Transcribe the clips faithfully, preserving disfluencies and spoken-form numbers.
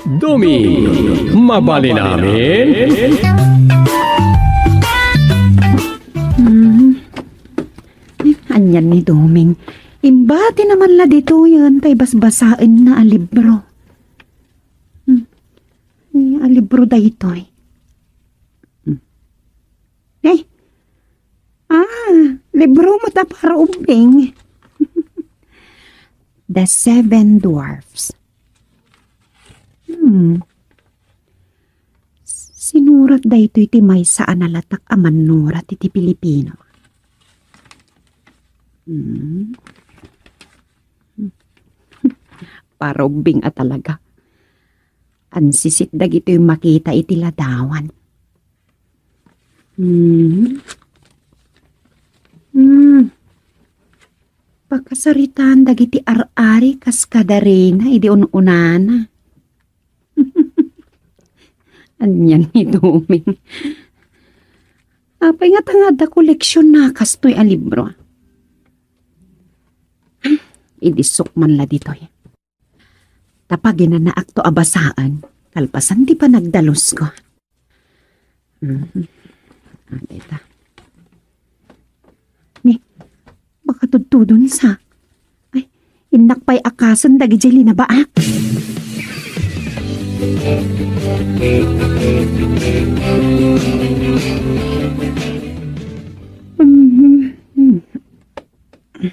Doming, mabalin amin? Hmm. Anian ni Doming? Imbati naman la ditoyen tay basbasaenna a libro. Hmm. Ania a libro daytoy? Hmm. Eh? Ah, libro mo ta para ubbing. The Seven Dwarfs. Hmm. Sinurat daytoy ti maysa a nalatak a mannurat iti Pilipino. Hmm. Parubbing a talaga. Ansisit dagitoy makita iti ladawan. Hmm. Hmm. Pakasaritaan dagiti ar-ari kas kada reyna idi un-unana. Anian ni Doming? Apay nga ta nga adda koleksionna kastoy a libro? Idisok man la ditoy. Ta paginanaakto a basaen, kalpasan ti panagdalusko. Mhm. Adda ita. Ni, makatudtudon sa. Ay, innak pay a kasen dagidiay linabaak. Mhm.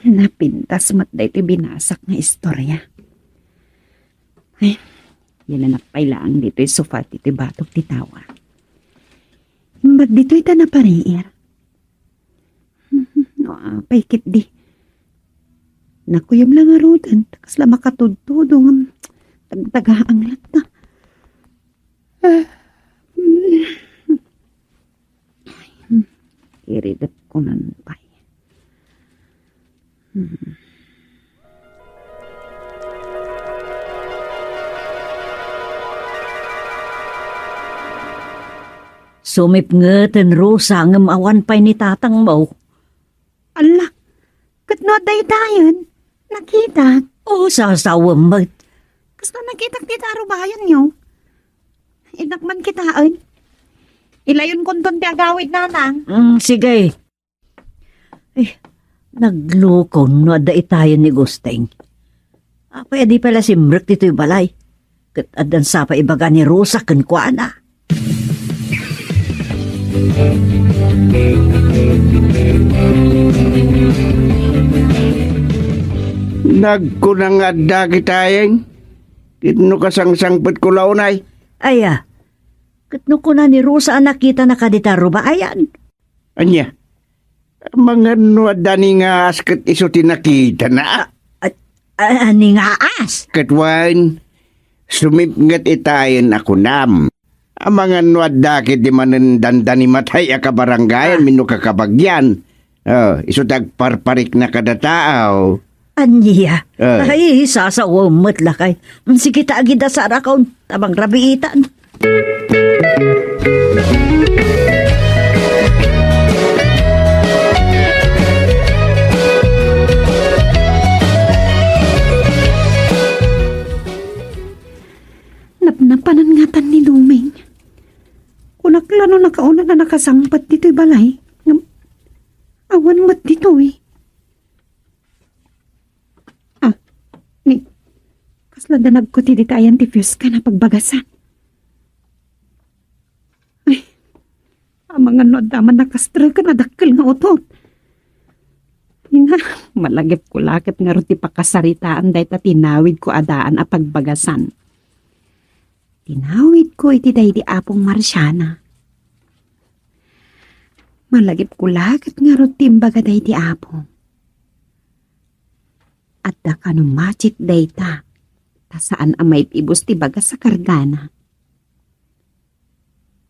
Napintas met daytoy binasak nga istorya. Ay, yananak pay laeng ditoy sofa ti batok ti tawa. Imbag ditoy ta napariir. No apay ketdi. Nakuyom la ngaruden, ta kasla makatudtudo ngem tagtagaang latta. Ah, hmm. Iridep ko man pay. Hmm. Sumipngeten, Rosa, ngem awan pay ni tatangmo. Alla, ket no adda itayen, nakitak. O, sasawem met. Kasta nakitak ti tarubayanyo. Innak man kitaen. Ilayonkonton ti agawid, nanang. Mm, sige. Eh, naglukon no adda itayen ni Gusteng. Apay a di pay la simrek ditoy balay? Ket addan sa pay ibaga ni Rosa kenkuana. Nagkuna nga adda kitayen, ket no kasangsangpetko la unay. Aya, ket no kuna ni Rosa a nakitana kadi ta rubayan? Ania? Amangan no adda ni nga aas ket isu ti nakitana? A-, a-, a-, ni nga aas? Ket wen, sumipnget itayen a kunam. Amangan no adda ketdi manen dandani matay a kabaranggayan, ah, wenno kakabagyan. Oh, isu ti agparparikna kada tao. Ania? Ah. Ay, sasawem met lakay. Sige ta, agida sarakon, ta mangrabiitan. Napnapanan ngatan ni Doming. Kunak la no nakauna na nakasangpet ditoy balay. Ngem, awan met ditoy. Ah, ni, kasla danagko ti ditayan ti fuse kan a pagbagasan. Ay, amangan no adda man nakastreken a dakkel nga utot. Ina, malagipko la ket ngarud ti pakasaritaan dayta tinawidko a daan a pagbagasan. Tinawidko iti daydi Apong Marciana. Malagipko la ket ngarud ti imbaga daydi Apo. Adda kano magic dayta, ta saan a maib-ibus ti bagas a kargana.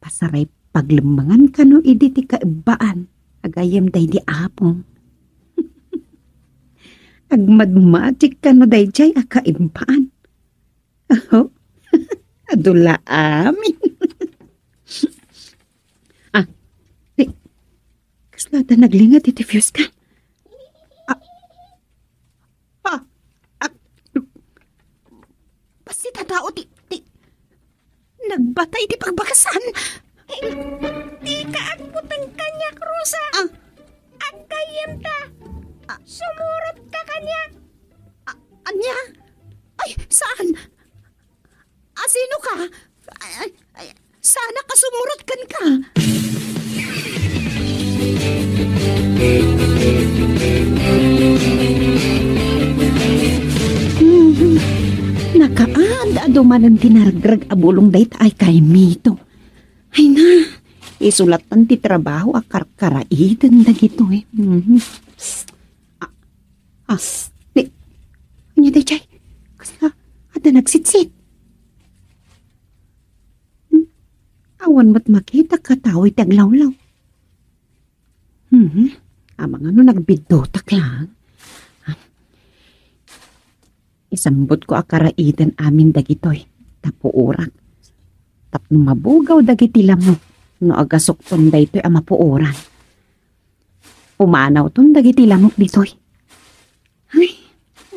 Pasaray paglemmengan kano idi ti kaibbaan a gayyem daydi Apo. Agmadmagic kano daydiay a kaibbaan. Aho? Adu la amin. Ah, ti, kasla adda naglinget iti fuse kan? Ah, ah, ah, bassit a tao ti, ti, Nagbata iti pagbagasan. Dika agbuteng kaniak, Rosa. Ah. Aggayyemta. Ah. Sumurotka kaniak. Ah, ania? Ay, saan? Asino ka? Ay, ay, ay, saan ka sumurot kenka? Mhm. Nakaad-adu manen ti naregreg a bulong dayta ay Kaymito. Ay na, isu lattan ti trabaho a karkaraiden dagitoy. Mhm. Ah, ah, ni, ania daydiay? Kasla, adda nagsitsit. Hmm? Awan met makita a tao iti aglawlaw. Mhm. Amangan no nagbiddutak lang. Isambutko a karaiden amin dagitoy, ta puorak. Tapno mabugaw dagiti lamok no agasokton daytoy a mapuoran. Pumanawton dagiti lamok ditoy. Ay,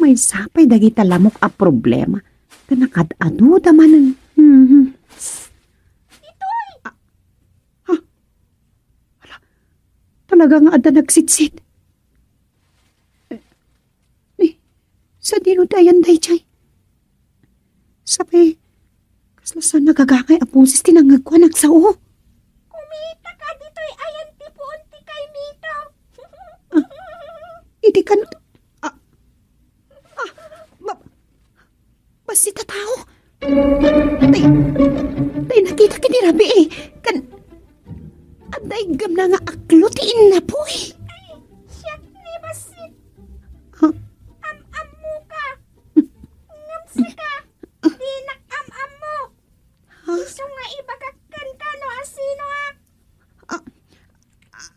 maysa pay dagita lamok a problema. Ta nakad-aduda manen. Mhm. Ditoy! Ah, ha? Ala, talaga nga adda nagsitsit. Ni, sadino ti ayan daydiay? Sapay, kasla saan nagagangay a boses ti nangngegko a nagsao? Kumitaka ditoy ayan ti puon ti Kaymito. Ah, idi kan-, ah, ah, ba-, Bassit a tao. Tay, tay, nakitak iti rabii. Kan, adda iggamna nga aklo ti innapuy. Ay, siak ni bassit. Ha? Am-ammoka. Ngem sika, dinak am-ammo. Ha? Isu nga ibagak kenka no asinoak. Ah, ah,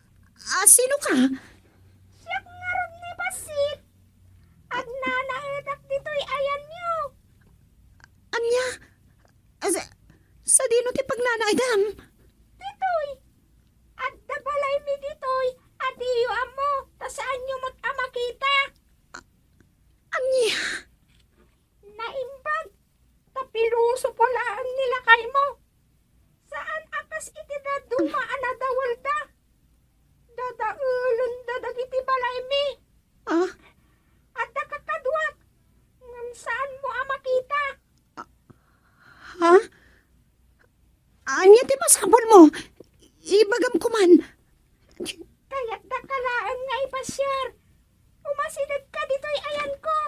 asino ka? Siak ngarud ni bassit. Agnanaedak ditoy ayanyo. Ania? Sa-, sadino ti pagnanaedam? Ditoy. Adda balaymi ditoy a diyo ammo, ta saanyo met a makita. Ania? Naimbag, ta pilosopo laeng ni lakaymo. Saan a kas iti dadduma a nadawelda. Dadaelenda dagiti balaymi. Ah? Adda kakaduak, ngem saanmo a makita. Ha? Ania ti masapulmo? Ibagam koman. Kayatdaka laeng nga ipasiar. Umasidegka ditoy ayanko.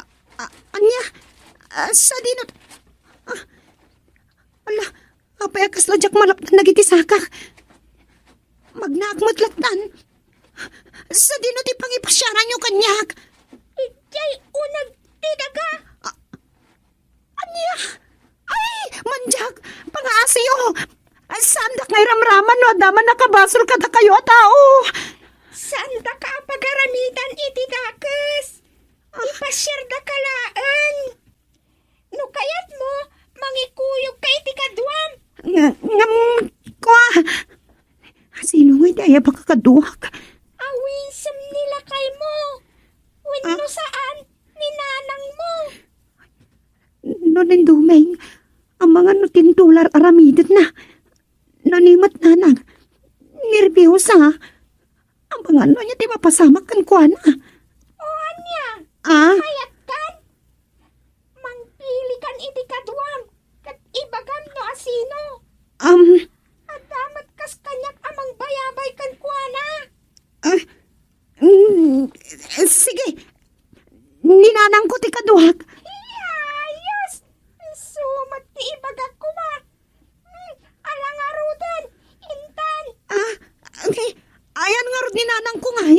A-, a-, ania? Ah, sadino? Ah, ala, apay a kasla diak malaptan dagiti sakak? Magnaak met lattan. Sadino ti pangipasiaranyo kaniak? Idiay uneg ti daga. Ah, Ania? Ay, mandiak! Pangaasiyo! Ay, saandak nga iramraman no adda man nakabasol kadakayo a tao. Saandaka a pagaramidan iti dakes. Ipasiardaka laeng. No kayatmo, mangikuyogka iti kaduam. Ng-, ngem, kua, sino nga iti ayaba kakaduak? Awisem ni lakaymo. Wenno saan, ni nanangmo. No ni Dumeng, amangan no tintular aramidetna. No ni met nanang, nerbiosa. Amangan no ania ti mapasamak kenkuana. O ania? Ah? Mayatkan? Mangpilikan iti kaduam, ket ibagam no asino. Um. Adda met kas kaniak a mangbayabay kenkuana. Ah, mm, sige. Ni nanangko ti kaduak. Ayos! Isu met ti ibagak koma. Hmm, ala ngaruden, intan. Ah, okay. Ayan ngarud ni nanangko ngay?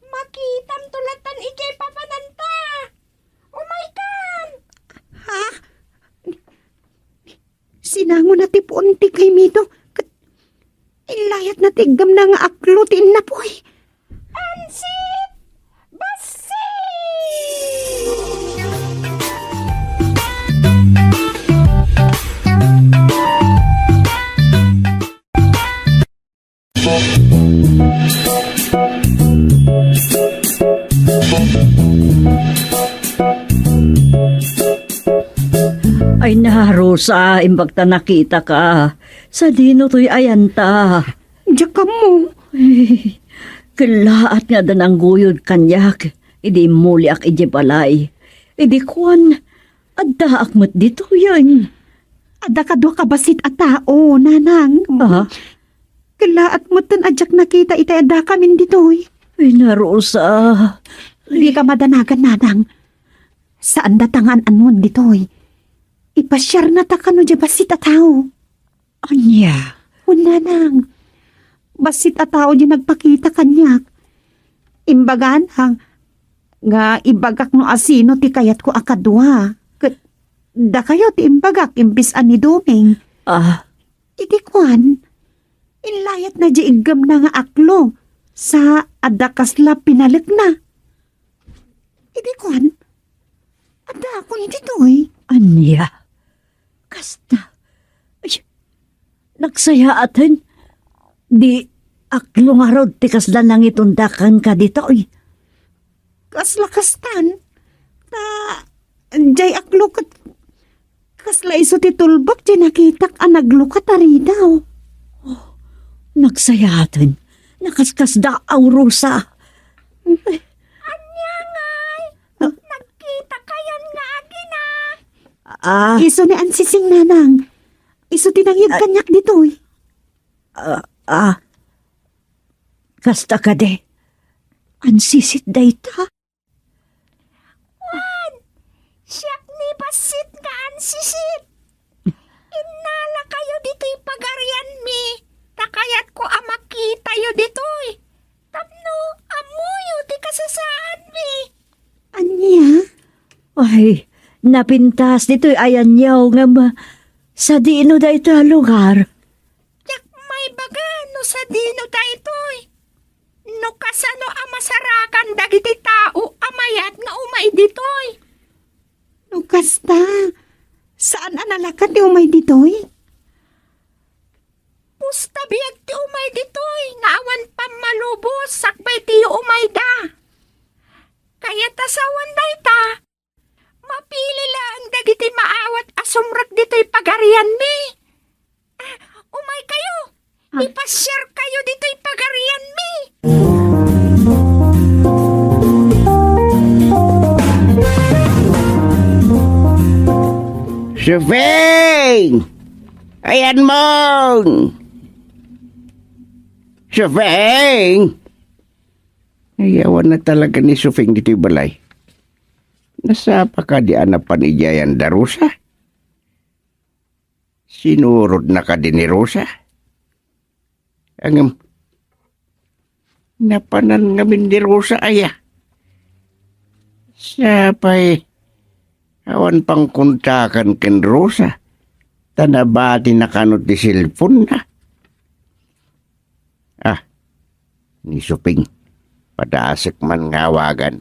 Makitamto lattan idiay papananta. Umaykan! Ha? Sinangona ti puon ti Kaymito, ket illayatna ti iggamna nga aklo ti innapuy. Pansit! Bassit! Ay, naharo Rosa, imbag ta nakitaka. Sadino toy ayanta? Diak ammo. Ay, kellaat nga adda nangguyod kaniak idi immuliak idiay balay. Idi kuan, addaak met ditoyen. Adda kadua ka bassit a tao, nanang. Aha. Kellaat met ten a diak nakita itay addakamin ditoy. Ay, na, Rosa. Dika madanagan, nanang. Saanda ta nga an-anuen ditoy. Ipasiarna ta kano diay bassit a tao. Ania? Wen, nanang. Bassit a tao diay nagpakita kaniak. Imbagana nga ibagak no asino ti kayatko a kadua. Ket dakayo ti imbagak imbes a ni Doming. Ah. Iti kuan, inlayatna diay iggemna nga aklo, sa adda kasla pinalekna. Idi kuan, addaakon ditoy. Ania? Kasta? Ay, nagsayaaten. Di aklo ngarud ti kasla nangitonda kenka ditoy? Kasla kastan. Ta, diay aklo ket kasla isu ti tulbek diay nakitak a naglukat a ridaw. Oh, nagsayaaten. Nakaskasdaaw, Rosa. Ania ngay? Ah. Nagkitakayon nga agina? Ah. Isu ni Ansising, nanang. Isu ti nangyeg kaniak ditoy. Ah, ah. Kasta kadi. Ansisit dayta? Wen, siak ni bassit nga Ansisit. Innalakayo ditoy pagarianmi, ta kayatko a makitayo ditoy. Tapno ammoyo ti kasasaadmi. Ania? Ay, napintas ditoy a yaniaw ngem sadino daytoy a lugar? Diak maibaga no sadino daytoy. No kasano a masarakan dagiti tao a mayat nga umay ditoy. No kasta, saan a nalaka ti umay ditoy? Pusta biag ti umay ditoy nga awan pammalubos sakbay ti umayda. Kayat a sawen dayta, mapili laeng dagiti maawat a sumrek ditoy pagarianmi. Ah, umaykayo. Ah. Ipasiarkayo ditoy pagarianmi. Suping! Ayanmon! Suping! Ay, awan na talaga ni Suping ditoy balay. Nasapa kadi a napan idiay ayan da Rosa? Sinurotna kadi ni Rosa? Ngem, napanan ngamin ni Rosa aya? Sapay, awan pangkontakan ken Rosa, ta nabatina kano ti cellphone-na. Ah, ni Suping, padasek man nga awagan.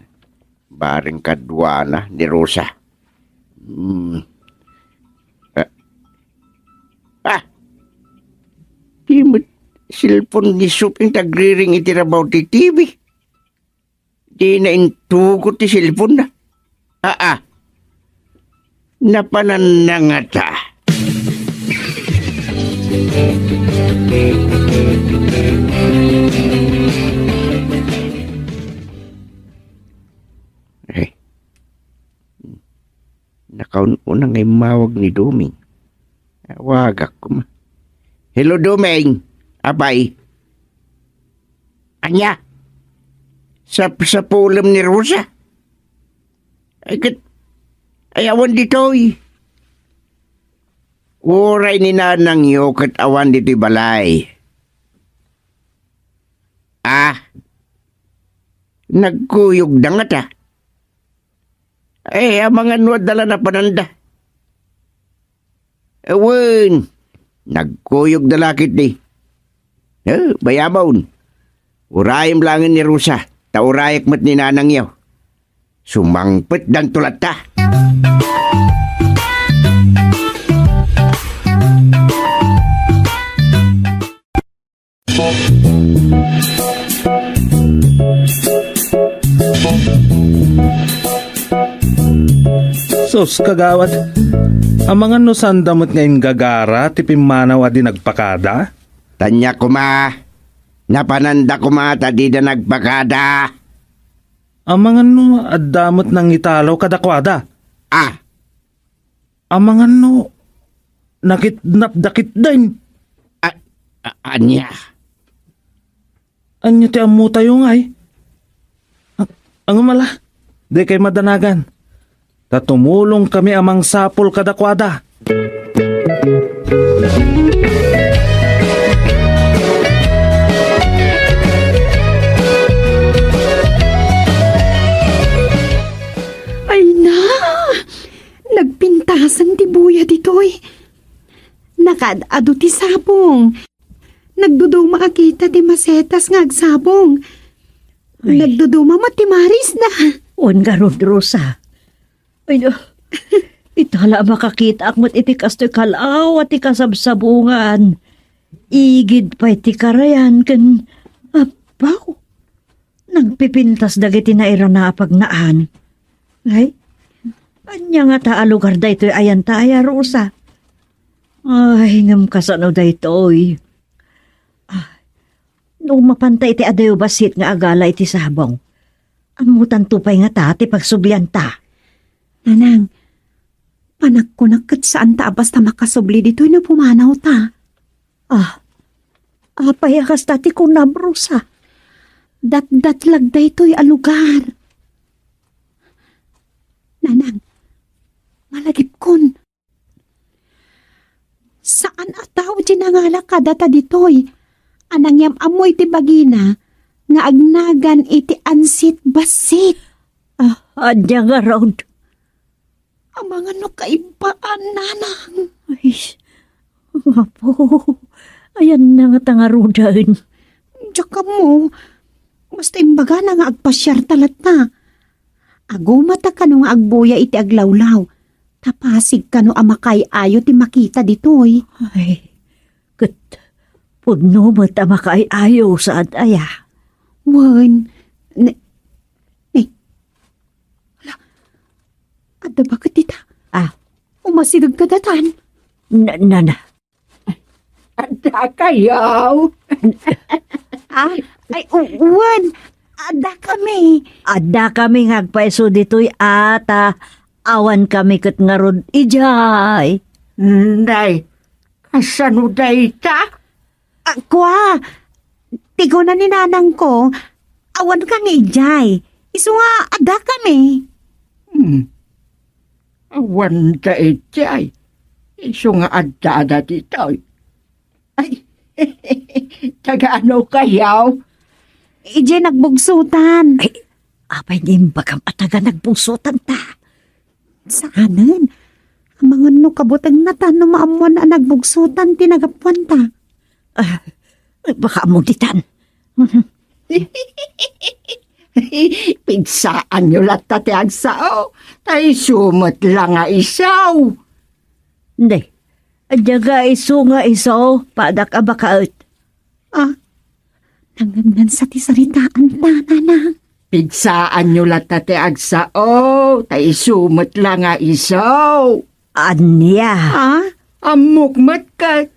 Bareng kaduana ni Rosa. Hmm. Ah. Ah! Di met cellphone ni Suping ti agriring iti rabaw ti T V. Dina intugot ti cellphone-na. Aa. Napananna ngata. Eh. Nakaun-una nga immawag ni Doming. Awagak koma. Hello, Doming. Apay? Ania? Sapsapulem ni Rosa? Ay, ket, ay, awan ditoy. Uray ni nanangyo ket awan ditoy balay. Ah, nagkuyogda ngata. Eh, amangan no adda la napananda. Wen, nagkuyogda la ketdi. Eh, bayabon. Urayem laengen ni Rosa, ta urayek met ni nanangyo. Sumangpetdanto latta. So, Os, kagawad, amangan no saanda met nga inggagara ti pimmanaw a di nagpakada? Ania koma, napananda koma ta dida nagpakada. Amangan no adda met nangitalaw kadakuada? Ah. Amangan no nakidnapda ketdin? A-, a-, ania? Ania ti ammotayo ngay? A-, ngem ala, dikay madanagan. Ta tumulongkami a mangsapul kadakuada. Ay na! Nagpintasan ti buya ditoy. Nakaad-adu ti sabong. Nagduduma a kita ti masetas nga agsabong. Ay. Nagduduma met ti marisda. Wen ngarud, Rosa. Ay, ah, ita la a makakitaak met iti kastoy kal-aw a ti kasabsabungan. Igid pay ti karayan ken, abaw. Nagpipintas dagiti nairana a pagnaan. Ay, ania ngata a lugar daytoy a yanta aya, Rosa? Ay, ngem kasano daytoy? Ah, no mapanta iti adayo bassit nga agala iti sabong, ammotanto pay ngata ti pagsublianta. Nanang, panagkunak ket saanta a basta makasubli ditoy no pumanawta. Ah, apay a kasta ti kunam, Rosa? Datdatlag daytoy a lugar. Nanang, malagipkon. Saan a tao ti nangala kadata ditoy a nangyam-ammo iti bagina nga agnagan iti ansit bassit. Ah, ania ngarud? Amangan no kaibbaan, nanang. Ay, Apo, ayanna ngata ngaruden? Diak ammo. Basta imbagana nga agpasiarta latta. Agumata kano nga agbuya iti aglawlaw. Ta pasig kano a makaay-ayo ti makita ditoy. Ay, ket pudno met a makaay-ayo, saan aya? Wen, ne-, ne-, Hala, adda baket dita. Ah. Umasideg kadatan. Na, na, na. Adda kayo? Ah, ay, u-, wen. Adda kami. Adda kami nga agpaiso ditoy a ta awan kami ket ngarud idiay. Nay, kasano dayta? Ah, kua, ti kuna ni nanangko, awan kami idiay. Isu nga adda kami. Hmm. Awan da idiay. Isu nga adda da ditoy. Ay, taga ano kayo? Idiay nagbugsutan. Ay, apay nga imbagam a taga nagbugsutan ta? Saanen? Amangan no kabutengna ta no maammoan a nagbugsutan ti nagapuanta. Ah, baka ammo ditan. Pigsaanyo latta ti agsao, ta isu met la nga isu. Nay, adda nga isu nga isu, padak a bakaet. Ah, nangngegnan sa ti saritaanta, nanang. Pigsaanyo latta ti agsao, ta isu met la nga isu. Ania? Ah? Ammok met ket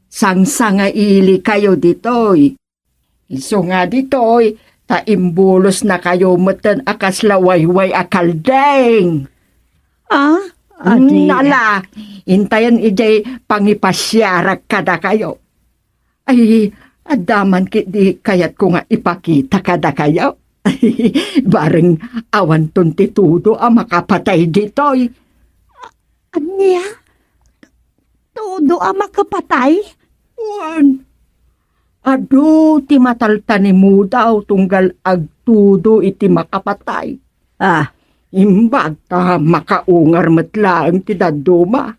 sangsangaili kayo ditoy. Isu nga ditoy, ta imbulosna kayo metten a kasla wayway a kaldeng. Ah? Hmm, ania? Ala, intayen idiay pangipasiarak kadakayo. Ay, adda man ketdi kayatko nga ipakita kadakayo. Bareng awanton ti tudo a makapatay ditoy. Ania? Tudo a makapatay? Wen. Adu ti mataltanimudaw tunggal agtudo iti makapatay. Ah. Imbag ta makaungar met laeng ti dadduma.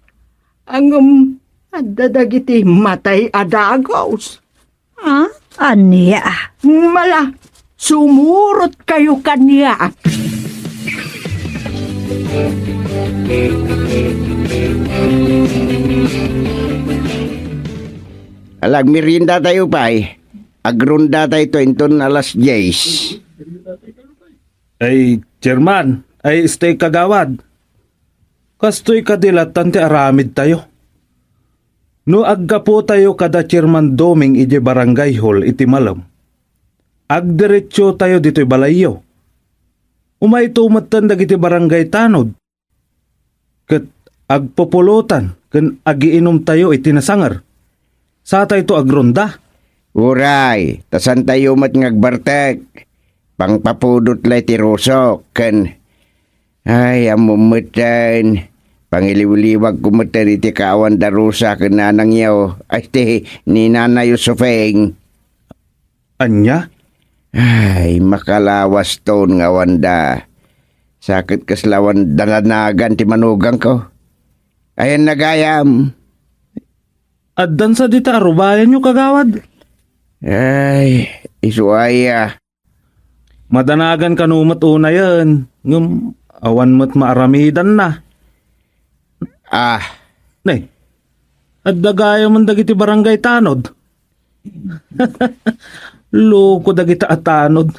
Ngem adda dagiti matay a dagus. Ah? Ania? Mala, sumurot kayo kaniak. Ala, agmerienda tayo pay. Agronda tayo to inton alas dies. Ay, Chairman, ay, stay kagawad. Kastoy kadi lattan ti aramidtayo. No aggapotayo kada Chairman Doming idiay barangay hall iti malem, agdiretsotayo ditoy balayyo. Umayto metten dagiti barangay tanod, ket agpupulotan ken agiinumtayo iti nasanger. Satayto agronda. Uray, ta saantayo met nga agbartek. Pangpapudot la iti rusok, ken, ay, ammom metten, pangiliwliwagko metten iti kaawan da Rosa ken nanangyo, ay, ti ni Nanay Josefing. Ania? Ay, makalawaston nga awanda. Sa ket kasla awan dadanagan ti manugangko. Ayanna gayam. Addan sa dita arubayanyo, kagawad? Ay, isu aya. Madanagan kano met unayen, ngem awan met maaramidanna. Ah. Ne, adda gayamen dagiti barangay tanod. Loko dagita a tanod.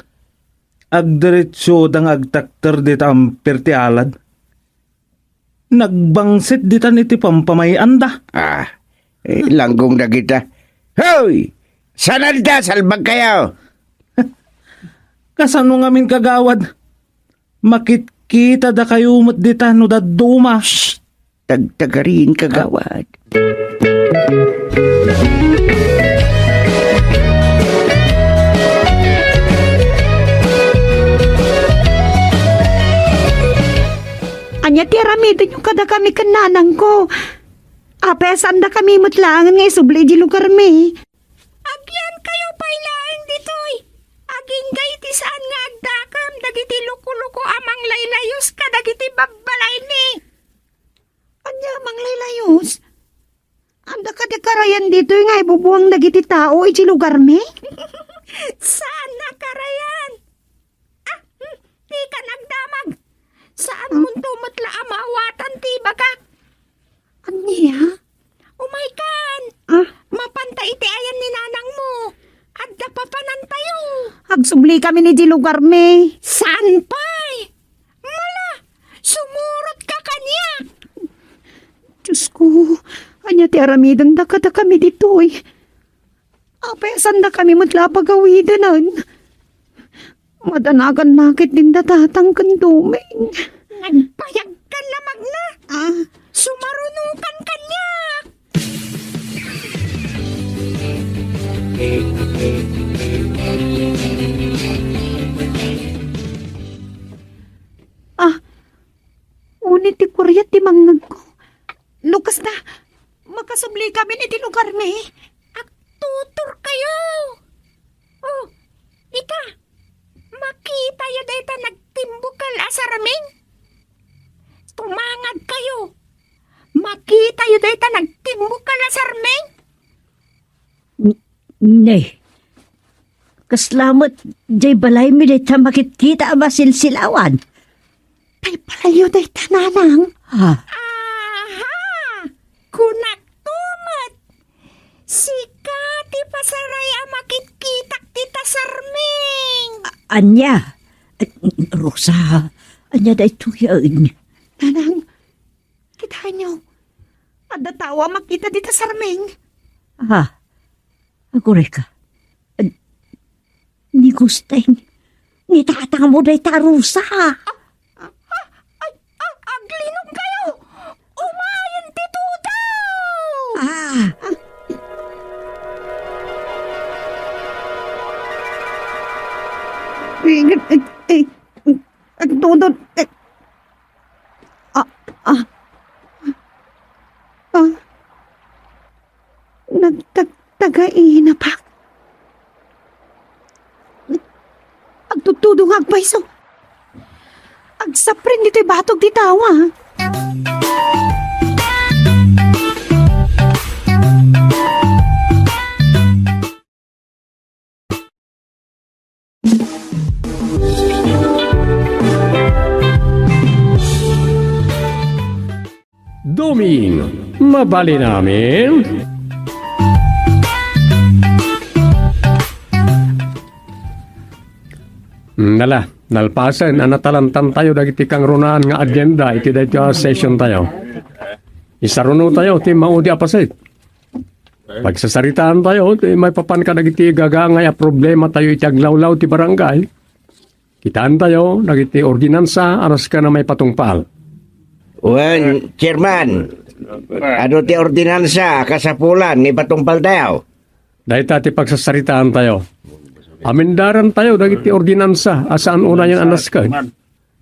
Agdiretsoda nga agtakter dita amper ti alad. Nagbangsit ditan iti pampamay-anda. Ah, eh, langgong dagita. Hoy! Sanadda, salbagkayo! Kasano ngamin, kagawad? Makitkitadakayo met dita no dadduma. Shh! Tagtagarin, kagawad. Ania ti aramidenyo kadakami ken nanangko? Apay, saandakami met laengen nga isubli idiay lugarmi? Agyankayo pay laeng ditoy, agingga iti saan nga agdakem dagiti loko-loko a manglaylayus kadagiti babbalaymi. Ania a manglaylayus? Adda kadi karayan ditoy nga ibubuang dagiti tao iti lugarmi? Saan a karayan. Ah, hmm, dika nagdamag. Saanmonto met la a maawatan ti ibagak. Ania? Umaykan. Ah? Mapanta iti ayan ni nanangmo. Adda papanantayo. Agsublikami idiay lugarmi. Saan pay? Mala, sumurotka kaniak. Diosko, ania ti aramidenda kadakami ditoy? Apay, saandakami met la a pagawidenen? Madanagan la ket dinda tatang ken Doming. Nagbayagkan la, Magna. Ah? Sumarunokan kaniak. Ah, uni ti kuriat ti mangngegko. No kasta, makasublikami iti lugarmi. Agtuturkayo. Oh, ita, makitayo dayta nagtimbukal a sarming? Tumangadkayo. Makitayo dayta nagtimbukal a sarming? N-, ne. Kasla met, jay balaymi dayta makitkita a masilsilawan. Tay balayyo dayta, nanang. Ha? Aha! Kunakto met, sika ti pasaray a makitkitak dita sarming. A-, ania? Eh, Rosa, ania daytoyen? Nanang, kitaenyo, adda tao a makita dita sarming. Ah, agurayka. Ni Gusteng, ni tatangmo dayta, Rosa. Ah, ah, ay, ah, aglinongkayo! Umayen ti tudo! Ah. Ay, ay, ay, agtudod. Ay. Ah, ah. Ah. Nagtagtagainapak. Agtudtudo nga agpayso. Agsapren ditoy batog ti tawa. Doming, mabalin amin? Nala, Nalpasen a natalantantayo dagiti kangrunaan nga agenda iti daytoy a sessiontayo, isarunotayo ti maudi a paset. Pagsasaritaantayo ti maipapan kadagiti gagangay a problematayo iti aglawlaw ti barangay. Kitaentayo dagiti ordinansa a nasken a maipatungpal. Wen, Chairman, adu ti ordinansa a kasapulan nga ipatungpaltayo? Dayta ti pagsasaritaantayo. Amendarantayo dagiti ordinansa a saan unayen a nasken.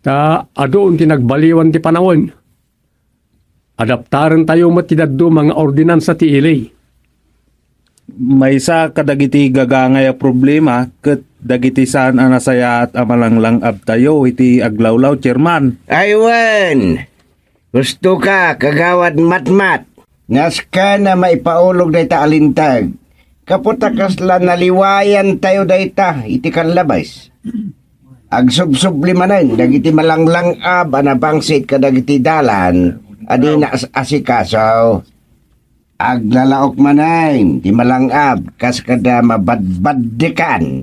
Ta adun ti nagbaliwan ti panawen. Adaptarentayo met ti dadduma nga ordinansa ti ili. Maysa kadagiti gagangay a problema ket dagiti saan a nasayaat a malanglang-abtayo iti aglawlaw, Chairman. Ay wen, husto ka, Kagawad Matmat. Nasken a maipaulog dayta a linteg. Gapu ta kasla naliwayantayo dayta iti kallabes. Agsubsubli manen dagiti malanglang-ab a nabangsit kadagiti dalan a di naas-asikaso. Aglalaok manen ti malangab kas kada mabadbaddekan.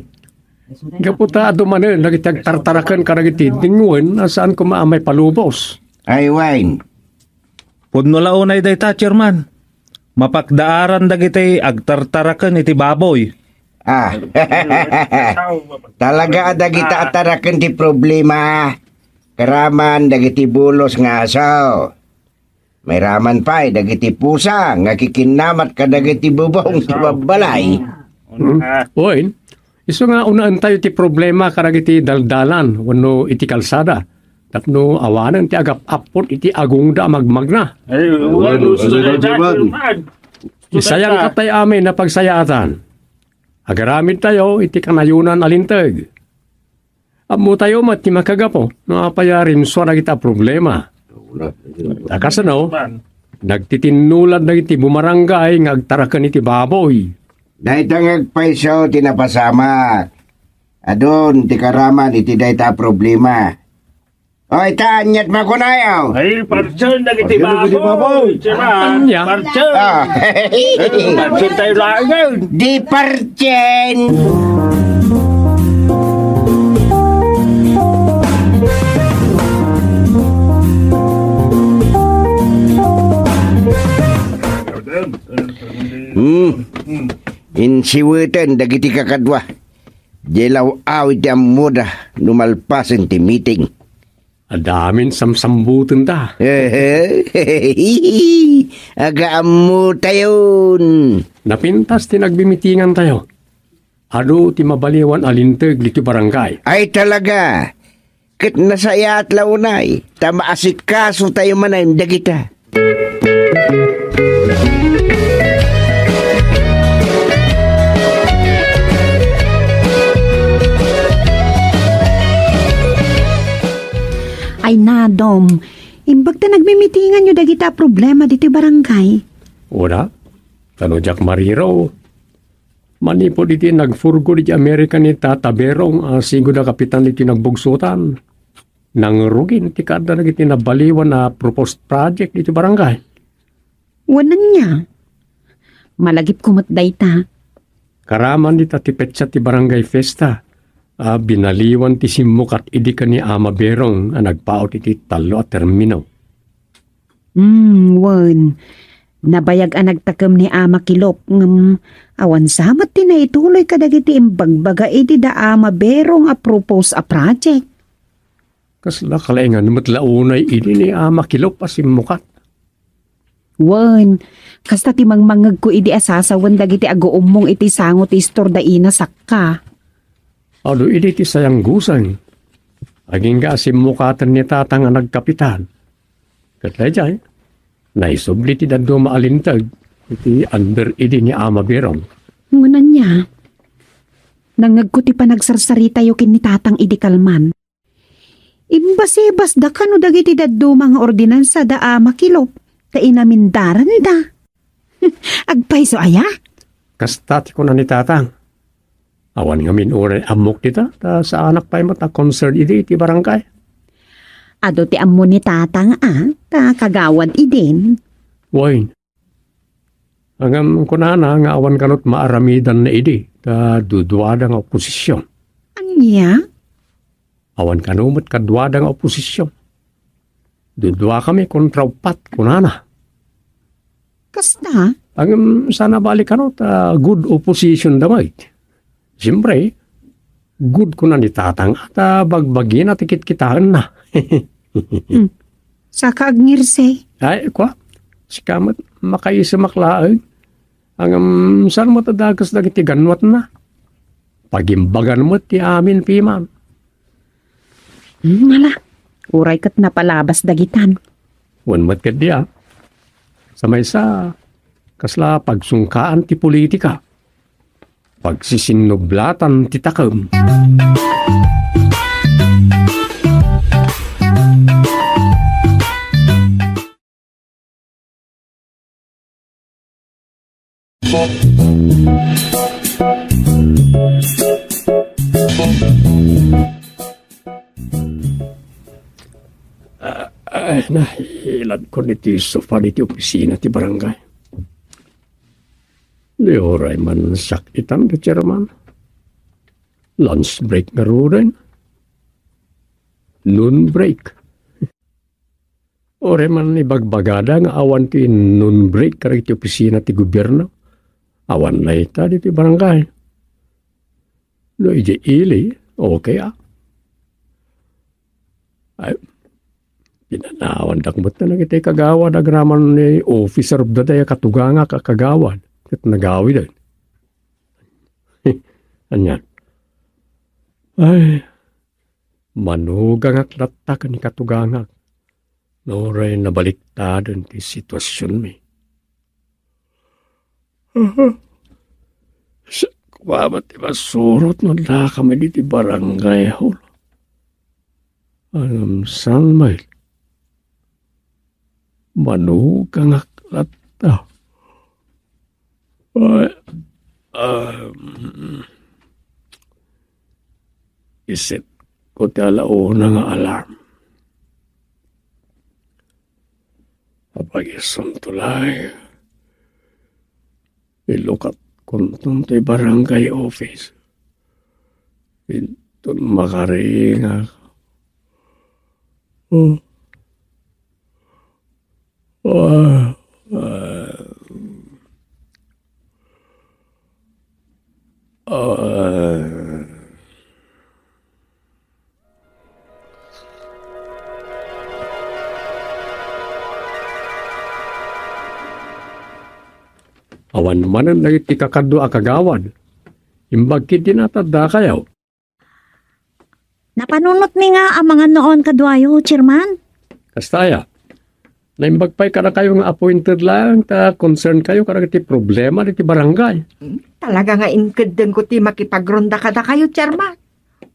Gapu ta adu manen dagiti agtartaraken kadagiti dingwen a saan koma a maipalubos. Ay, wen. Pudno la unay dayta, Chairman. Mapakdaaran dagiti agtartaraken iti baboy. Ah. Talaga a dagita a taraken ti problema. Karaman dagiti bulos nga aso. Mairaman pay dagiti pusa nga kikinnamat kadagiti bubong ti babbalay. Hmm. Wen, isu nga unaentayo ti problema kadagiti daldalan wenno iti kalsada tapno awanen ti agap-appot iti agongda a magmagna. Ay, wen, gusto na dyan, Chairman. Isayangkattayo amin a pagsayaatan. Agaramidtayo iti kanayonan a linteg. Ammotayo met ti makagapu no apay a rimsua dagita a problema. Ta kasano, nagtitinnulad dagiti bumarangay nga agtaraken iti baboy. Dayta nga agpayso ti napasamak. Adun ti karaman iti dayta a problema. Oy, ta, aniat makunayo? Ay, parsen dagiti baboy. Parsen dagiti baboy. Ania? Parsen. Ah. Parsen tayo laeng. Di parsen. Hmm. Insiweten dagiti kakadua. Diay law-aw iti ammoda no malpasen ti meeting. Adda amin samsambutenda. Aga ammotayon. Napintas ti nagmimitingantayo. Adu ti mabaliwan a linteg ditoy barangay. Ay talaga. Ket nasayaat la unay, ta maasikasotayo manen dagita. Ay, nadom. Imbag ta nagmimitinganyo dagita a problema ditoy barangay. Wala. Tano diak mariro. Manipud iti nagfurgod iti Amerika ni Tata Berong a sigud a kapitan iti nagbugsotan, nangrugin ti kaadda dagiti nabaliwan a proposed project iti barangay. Wen, ania? Malagipko met dayta. Karaman dita ti petsa ti barangay fiesta a binaliwan ti simmukat idi ken ni Ama Berong a nagpaut iti tallo a termino. Hmm, wen. Nabayag a nagtakem ni Ama Kilop, ngem awan sa met ti naituloy kadagiti imbagbaga idi da Ama Berong a propose a project. Kasla kalaingan met la unay idi ni Ama Kilop a simmukat. Wen, kasta ti mangmangngegko idi a sasawen dagiti aguummong iti sango ti istor da Ina sakka. Adu idi ti sayangguseng. Agingga a simmukaten ni Tatang a nagkapitan. Ket daydiay, naisubli ti dadduma a linteg iti under idi ni Ama Berong. Ngem ania? Nangngegko ti panagsarsaritayo ken ni Tatang idi kalman. Imbasibasda kano dagiti dadduma nga ordinansa da Ama Kilop ta inamindaranda. Agpayso aya? Kasta ti kuna ni Tatang. Awan ngamin uray ammok dita, ta saanak pay met a concern idi iti barangay. Adu ti ammo ni Tatang a, ta kagawad idin. Wen. Ngem kunana nga awan kanot maaramidanna idi, ta duduada nga oposision. Ania? Awan kano met kaduada nga oposision. Duduakami kontra uppat, kunana. Kasta? Ngem, saan a bali kano ta good opposition da met. Siyempre, good kuna ni Tatang ta bagbagina ti kitkitaenna. Hmm. Saka agngirsay. Ay, kua, sika met, makaisemak laeng. Ngem, saan met a dakes dagiti gannuatna? Pagimbagan met ti amin piman. Hmm, ala, uray ket napalabas dagitan. Wen met ketdi a. Sa maysa, kasla pagsungkaan ti politika. Pagsisinnublatan ti takem. Ah, ah, nahiladkon iti sofa diti opisina ti barangay. Di uray man siak itan, ti chairman. Lunch break ngaruden. Noon break. Uray man ibagbagada nga awan ti noon break kadagiti opisina ti gobierno. Awan layta ditoy barangay. No idiay ili, okay a. Ay, pinanawandak met dagiti kagawad agraman ni Officer of the Day a katugangak a kagawad ket nagawiden. Anian? Ay, manugangak latta ken ni katugangak. No uray nabaliktaden ti situasionmi. Aha. Sa-, kua met ti masurot no adda kami ditoy barangay hall. Ngem saan met? Manugangak latta. Ay, um, iset ko ti alauna nga alarm. Apag-isunto laeng. Ilukat kunton ti barangay office. Inton makaringak. Oh. Ah, ah. Ah. Awan manen dagiti kakadua a kagawad. Imbag ketdi a dakayo. Napanunotmi nga amangan no awan kaduayo, Chairman. Kasta aya? Naimbag pay kadakayo nga appointed laeng ta concern kayo kadagiti problema diti barangay. Talaga nga inkeddengko ti makipagronda kadakayo, Chairman.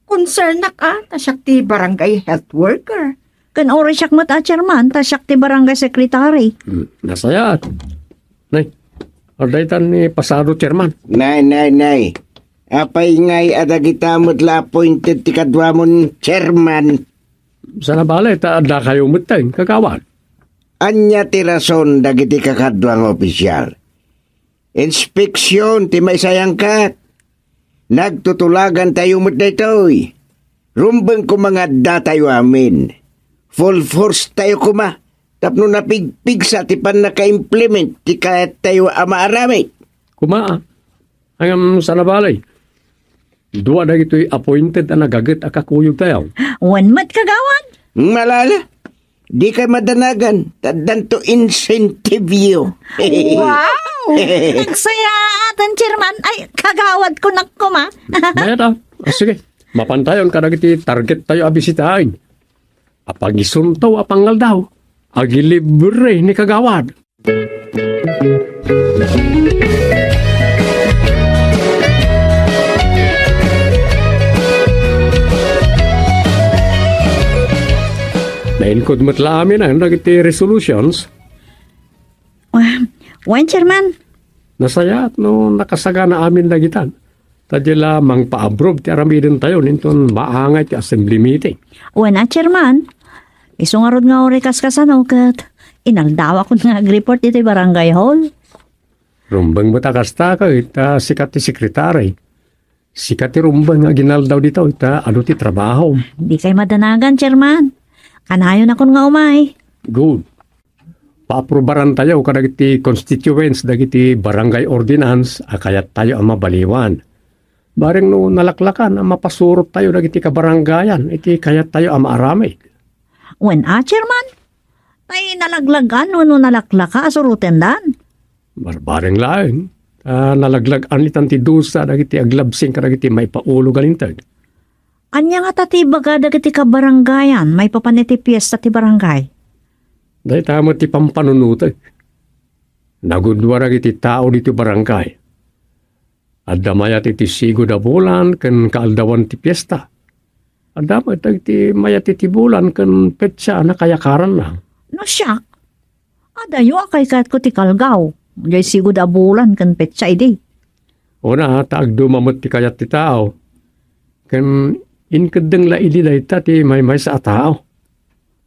Concernak a, ta siak ti barangay health worker. Ken uray siak met a, Chairman, ta siak ti barangay secretary. Hmm, nasayaat. Nay, adda itan ni pasado, Chairman. Nay, nay, nay. Apay ngay a dagita met la appointed ti kaduamon, Chairman? Saan a bale, ta adda kayo met ten, kagawad. Ania ti rason dagiti kakadua nga opisyal? Inspeksion ti maisayangkat. Nagtutulagantayo met daytoy. Rumbeng koma nga addatayo amin. Full force tayo koma tapno napigpigsa ti pannaka-implement ti kayattayo a maaramid. Koma, ngem saan a bale, dua dagitoy appointed a nagaget a kakuyogtayo. Wen met, kagawad. Malala. Dikay madanagan, ta addanto incentive-yo. Wow! Nagsayaatan, Chairman. Ay, kagawad ko, nak, koma. Mayat a. Ah, sige. Mapantayon kadagiti target tayo a bisitaen. Apag-isunto a pangaldaw, agilibre ni kagawad. Nainkod met la amin dagiti resolutions. Ah, wen, Chairman. Nasayaat no nakasagana amin dagitan. Ta di la mangpa-approve ti aramidentayo inton maangay ti assembly meeting. Wen a, Chairman. Isu ngarud nga uray kaskasano ket inaldawakon nga agreport iti barangay hall. Rumbeng met a kasta ket ta sika ti sekretari. Sika ti rumbeng nga aginaldaw ditoy, ta adu ti trabahom. Dikay madanagan, Chairman. Kanayon a kun nga umay. Good. Paaprubarantayo kadagiti constituents dagiti barangay ordinance a kayattayo a mabaliwan. Bareng no nalaklakan a mapasurottayo dagiti kabarangayan iti kayattayo a maaramid. Wen a, Chairman? Tay nalaglagan wenno nalaklaka a surotendan? Barbareng laeng. Ta nalaglag-an itan ti dusa dagiti aglabsing kadagiti maipaulog a linteg. Ania ngata ti ibaga dagiti kabarangayan maipapan iti piesta ti barangay? Dayta met ti pampanunotek. Nagudua dagiti tao ditoy barangay. Adda mayat iti sigud a bulan ken kaaldawan ti piesta. Adda met dagiti mayat iti bulan ken petsa a nakayakaranna. No siak, adayo a kaykayatko ti kalgaw, diay sigud a bulan ken petsa idi. Una, ta agduma met ti kayat ti tao. Ken inkeddeng la idi dayta ti maymaysa a tao.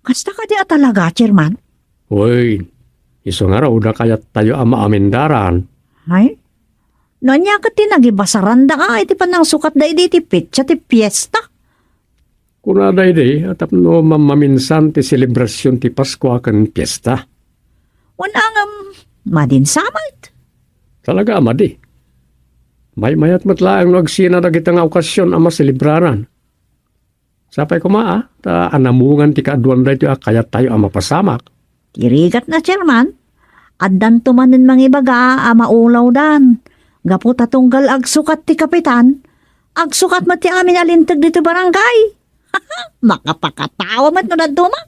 Kasta kadi a talaga, Chairman? Wen, isu ngarud a kayattayo a maamendaran. Ay? No ania ket ti nagibasaranda a iti pannangsukatda idi ti petsa ti piesta? Kunada idi a tapno mammaminsan ti selebrasion ti Paskua ken piesta. Wen a ngem, madin sa met. Talaga a madi. Maymayat met laeng no agsina dagita nga okasion a maselebraran. Sapay koma, a, ta anamungan ti kaaduan daytoy a kayattayo a mapasamak. Ti rigatna, Chairman, addanto manen mangibaga a maulawdan. Gapu ta tunggal agsukat ti kapitan, agsukat met ti amin a linteg ditoy barangay. Makapakatawa met no dadduma.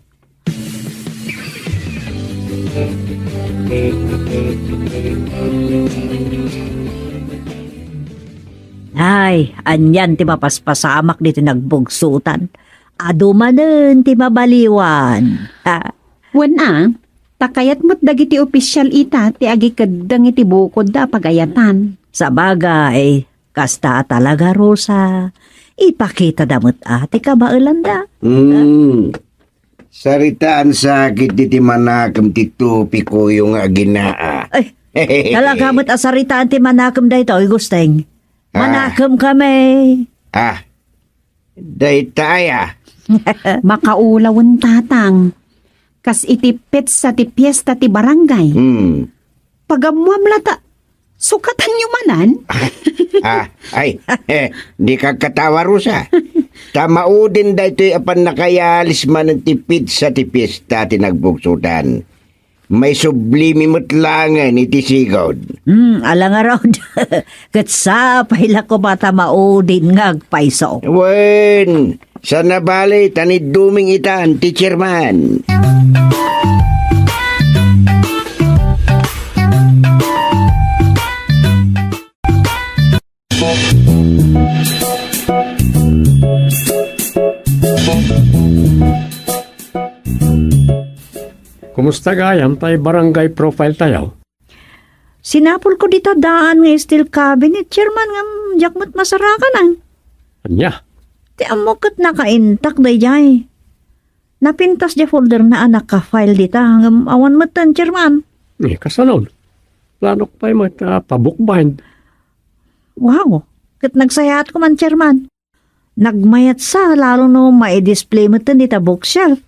Ay, anian ti mapaspasamak ditoy nagbugsotan. Adu manen ti mabaliwan. Ha? Wen a, ta kayat met dagiti opisial ita ti agikeddeng iti bukodda a pagayatan. Sabagay, kasta a talaga, Rosa. Ipakitada met a ti kabaelanda. Hmm. Saritaan sa ketdi ti manakem ti topikoyo nga aginaa. Ay, talaga met a saritaan ti manakem daytoy, Gusteng. Ah. Manakem kami. Ah, dayta aya. Makaulawen, Tatang. Kas iti petsa ti piesta ti barangay. Hmm. Pagammuam la ta, sukatanyo manen? Ah, ay, eh, di ka katawa, Rosa. Ta maudin daytoy a pannakayalis manen ti petsa ti piesta ti nagbugsotan. Maisublimi met laengen iti sigud. Hmm, ala ngarud. Ket sapay la koma ta maudin nga agpayso. Wen, sana bale ta ni Duming itan ti chairman. Kumusta gayam tay barangay profile tayo? Sinapulko dita daan nga steel cabinet, Chairman, ngem diak met masarakanan. Ania? Ti ammok ket nakaintak daydiay. Napintas diay folderna a naka-file dita, ngem awan metten, Chairman. Eh, kasano? Planok pay met a pa-bookbind. Wow! Ket nagsayaat koma, Chairman. Nagmayat sa, lalo no mai-display metten dita bookshelf.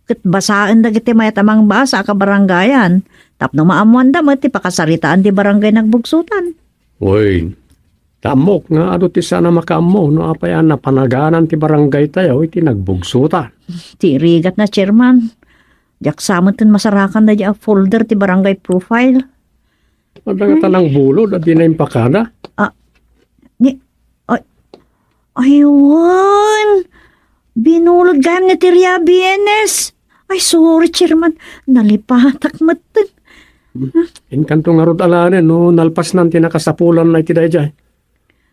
Ket basaen dagiti mayat a mangbasa a kabarangayan, tapno maammoanda met ti pakasaritaan ti barangay nagbugsotan. Wen, ta ammok nga adu ti saan a makaammo no apay a napanaganan ti barangay tayo iti nagbugsotan. Ti rigatna, Chairman. Diak sa metten masarakan daydiay a folder ti barangay profile. Adda nga tanang bulod a dina impakada. Ah, ni, ay, ay, wen. Binulod gayam ni Tia Bienes. Ay, sorry, Chairman. Nalipatak metten. Inkanto ngarud alanen no nalpasnan ti nakasapulanna iti daydiay.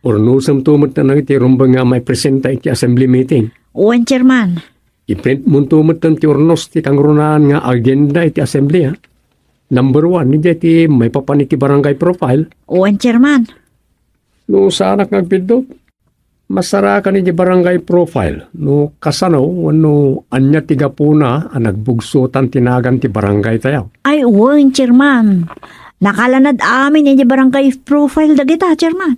Urnosemto metten iti rumbeng nga maipresenta iti assembly meeting. Wen, Chairman. Iprintmonto metten ti urnos ti kangrunaan nga agenda iti assembly, ha? Number one, idiay ti maipapan iti barangay profile. Wen, Chairman. No saanak nga agbiddut, masarakan iti barangay profile no kasano wenno ania ti gapuna a nagbugsotan ti nagan ti barangay tayo. Ay, wen, Chairman. Nakalanad amin iti barangay profile dagita, Chairman.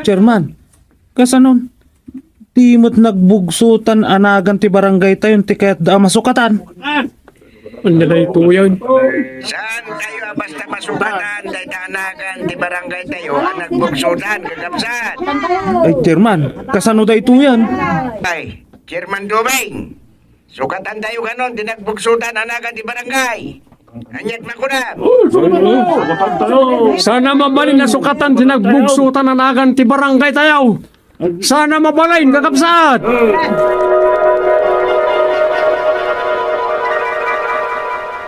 Chairman, kasanon? Di met nagbugsotan a nagan ti barangay tayon ti kayatda a masukatan. Ania daytoyen? Saan tayo a basta masukatan dayta a nagan ti barangay tayo a nagbugsotan, kakabsat? Ay, Chairman, kasano daytoyen? Ay, Chairman Dubing, sukatan tayo kanon ti nagbugsotan a nagan ti barangay. Aniat makunam? Saan a mabalin a sukatan ti nagbugsotan a nagan ti barangay tayo? Saan a mabalin, kakabsat?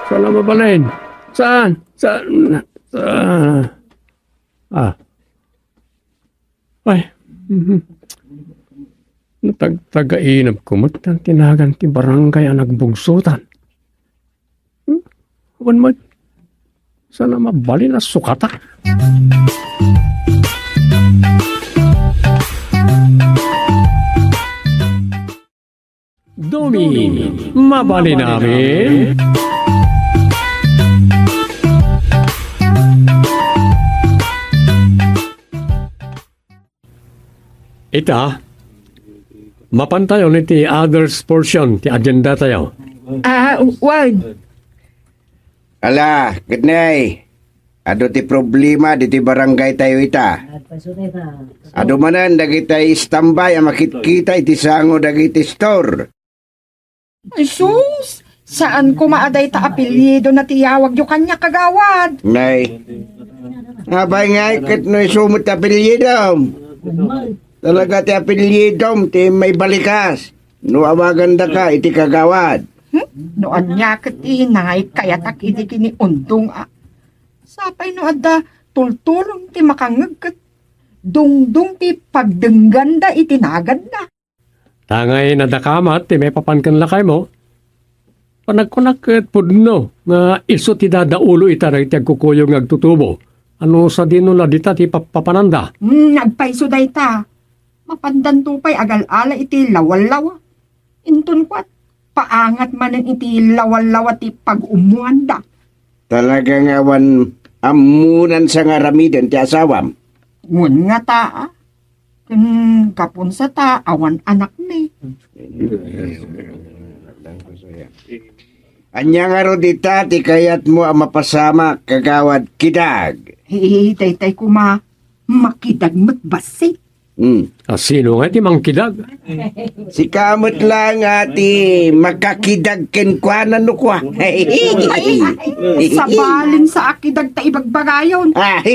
Saan a mabalin? Saan? Saan? Saan? Ah. Ay. Mhm. Tagtagainep ko met ti nagan ti barangay a nagbugsotan. Hmm? Awan met. Saan a mabalin a sukata? Domi, mabalin amin. Ita, mapantayon iti others portion ti agenda tayo. Ah, wen. Ala, ket nay, adu ti problema ditoy barangay tayo ita. Adu manen dagiti standby a makitkita iti sango dagiti store. Ay sus! Saan koma a dayta apelyido na ti iyawagyo kaniak, kagawad. Nay, apay ngay ket no isu met ti apelyidom? Talaga ti apelyidom ti maibalikas no awagandaka iti kagawad. Hmm? No ania ket inay kayatak idi ken ni Undong a. Sapay no adda tultulong ti makangngeg ket dungdong ti pagdengganda iti naganna. Tangay nadakamat ti maipapan ken lakaymo. Panagkunak ket pudno nga isu ti dadaulo ita dagiti agkukuyog nga agtutubo. Ano sadino la dita ti papapananda? Hmm, agpayso dayta. Mapandanto pay agal-ala iti lawallawa. Inton kuat, paangat manen iti lawallawa ti pag-ummuanda. Talaga nga awan ammonan sa nga aramiden ti asawam. Wen nga ta, ah. Ken gapun sa ta awan anakmi. Ania ngarud ita ti kayatmo a mapasamak, kagawad Kidag? He, daytay koma, makidag met bassit. Hmm. A, sino nga ti mangkidag? Sika met la nga ti makakidag kenkuana no kua. Ay, sabalin sa a kidag ta ibagbagayon. Ah.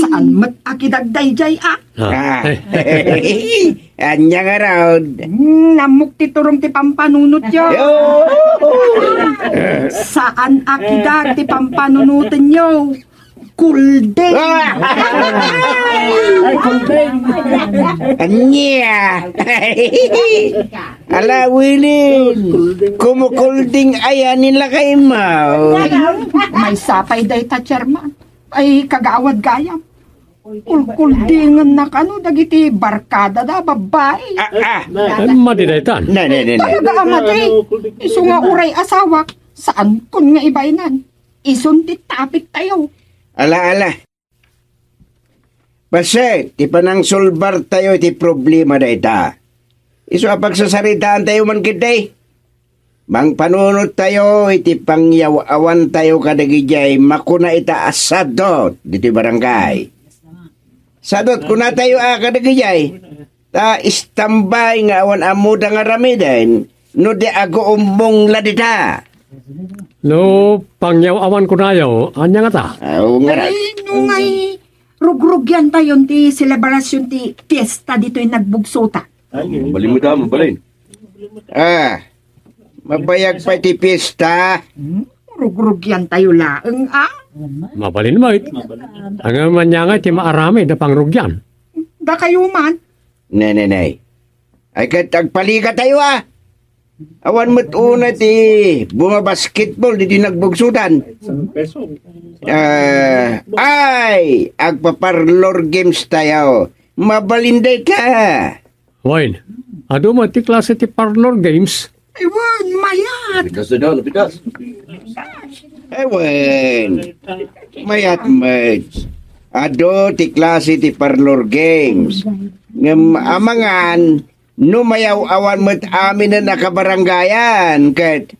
Saan met a kidag daydiay, ah? Ah. Ah. Ania ngarud? Hmm, nammok ti turong ti pampanunotyo. Yo! Saan a kidag ti pampanunotenyo. Kulding. Ah! Ay, kulding. Ania? Ala, Wilin. Kumukulding aya ni lakaymo. Ay, maysa pay dayta, Chairman. Ay, kagawad gayam. Kulkuldingennak ano dagiti barkada da, babbai. Ah, ah. Ay, madi daytan. Ne, ne, ne, ne. Talaga a madi. Isu nga uray asawak, saankon nga ibaynan. Isun ti topic tayo. Ala, ala. Bassit ti panangsolbar tayo iti problema dayta. Isu a pagsasaritaan tayo man ketdi. Mangpanunot tayo iti pangyaw-awan tayo kadagidiay makuna ita a sadot ditoy barangay. Sadot kuna tayo a kadagidiay. Ta istambay nga awan ammoda nga aramiden no di aguumbong la dita. No pangyaw-awan kunayo, ania ngata? Aw, nga ra- Ay, no ngay, rugrugian tayon ti selebrasyon ti fiesta ditoy nagbugsota. Ay, mabalin mo ta, mabalin. Ah, mabayag pay ti fiesta. Hmm? Rugrugian tayo laeng, ah? Mabalin met. Ngem ania nga ti maaramid a pangrugian? Dakayo man. Ne, ne, ne. Ay, ket agpaligat tayo, ah. Awan met unay ti bumabasketball ditoy nagbugsotan. Ah, ay, agpa-parlor games tayo. Mabalin dayta. Wen, adu met ti klase ti parlor games? Ay, wen, mayat. Pitas na daw, pitas. Ay, wen. Mayat met. Adu ti klase ti parlor games. Ngem amangan, no mayaw-awan met aminen a kabarangayan, ket,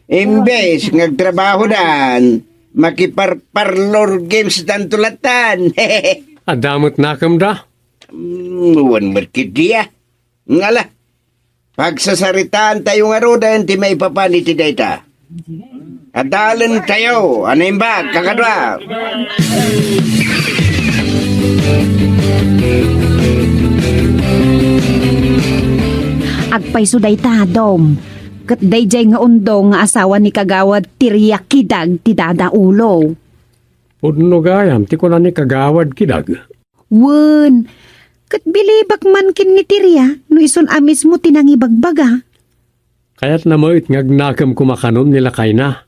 imbes nga agtrabahodan, makipar-parlor games danto lattan. Adda met nakemda? Mm, wen met ketdi, ah. Ngala, pagsasaritaan tayo ngaruden ti maipapan iti dayta. Adalen tayo, a naimbag, kakadua. Agpayso dayta, Dom. Ket daydiay nga Undong nga asawa ni Kagawad Tiria Kidag ti dadaulo. Pudno gayam ti kuna ni Kagawad Kidag. Wen, Ket bilibak man ken ni Teria no isun a mismo ti nangibagbaga. Kayatna met nga agnakem koma kanon ni lakayna.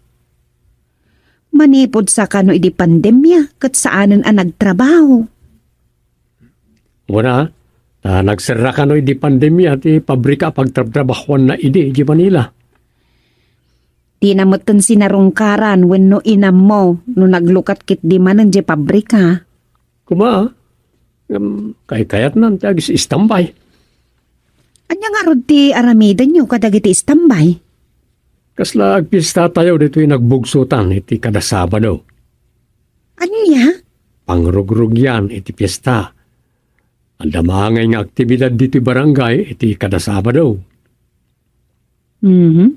Manipud sa kano idi pandemia ket saanen a nagtrabaho. Wen a, ta nagserra kano idi pandemia ti pabrika a pagtrabtrabahuanna idi idiay Manila. Dina metten sinarungkaran wenno inammo no naglukat ketdi manen diay pabrika. Koma, ngem kaykayatnan ti agis-istambay. Ania ngarud ti aramidenyo kadagiti istambay? Kasla agpiestatayo ditoy nagbugsotan iti kada Sabado. Ania? Pangrugrugian iti piesta. Adda maangay nga aktibidad ditoy barangay iti kada Sabado. Mhm.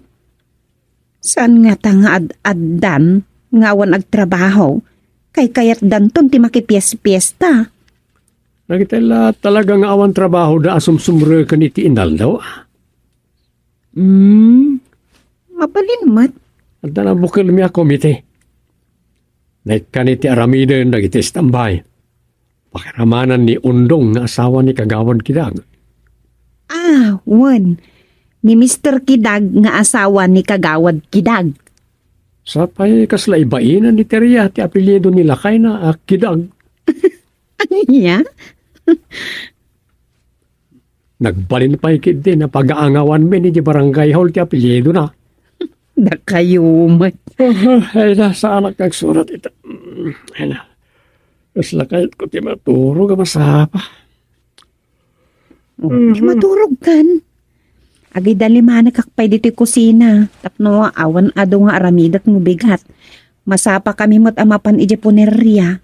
Saan ngata nga ad-addan nga awan agtrabaho? Kaykayatdanton ti makipies-piesta. Dagiti la talaga nga awan trabahoda a sumsumreken iti inaldaw. Hmm. Mabalin met. Adda nabukelmi a komite. Naikkan iti aramiden dagiti istambay. Pakiramanan ni Undong nga asawa ni Kagawad Kidag. Ah, wen. Ni Mister Kidag nga asawa ni Kagawad Kidag. Sapay kasla ibain ni Teria ti apelyido ni lakayna a Kidag. Ania? Nagbalin pay ketdi nga pagaangawanmi idiay barangay hall ti apelyidona. Dakayo met. Ay, na, saanak nga agsurat ita. Ay, na. Kasla kayatko ti maturog a masapa. Oh, di maturog kan. Agidalimanekak pay ditoy kusina. Tapno awan adu nga aramidek no bigat. Masapa kami met a mapan idiay punerria.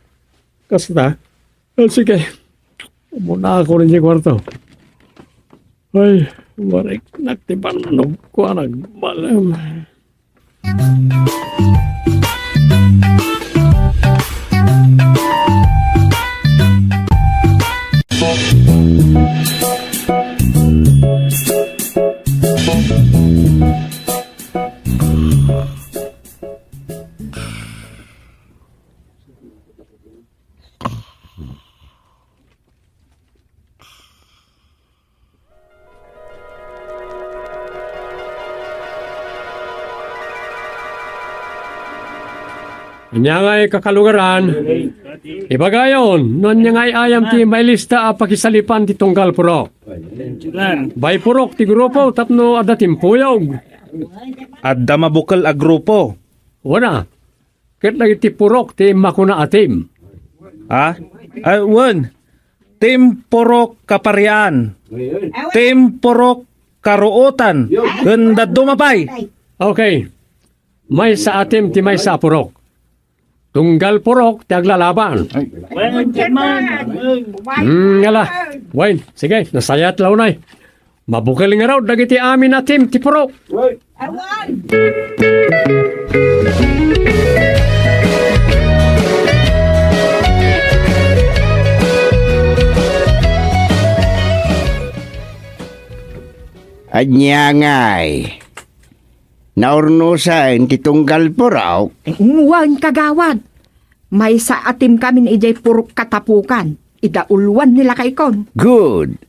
Kasta? Ah, sige. Umuna ako rin yung kwarto. Ay, mariknak ti panunogko a nagbalem. Ania ngay kakalugaran? Ibagayon, no ania ngay ayam ti mailista a pakisalipan ti tunggal purok. Bay purok ti grupo tapno adda timpuyog. Adda mabukel a grupo. Wana, ket dagiti purok ti makuna a team. Ha? Ah, wen. Team Purok Kaparian. Team Purok Karuotan. Ken dadduma pay. Okay. Maysa a team ti maysa a purok. Tunggal purok ti aglalaban. Wen, chairman. Hmm, ngala. Wen, sige, nasayaat la unay. Mabukel ngarud dagiti amin a team ti purok. Awan! Ania ngay? Naurnosan ti tunggal purok? Wen, kagawad. Maysa a team kamin idiay purok Katapukan. Ida uloan ni lakaykon. Good.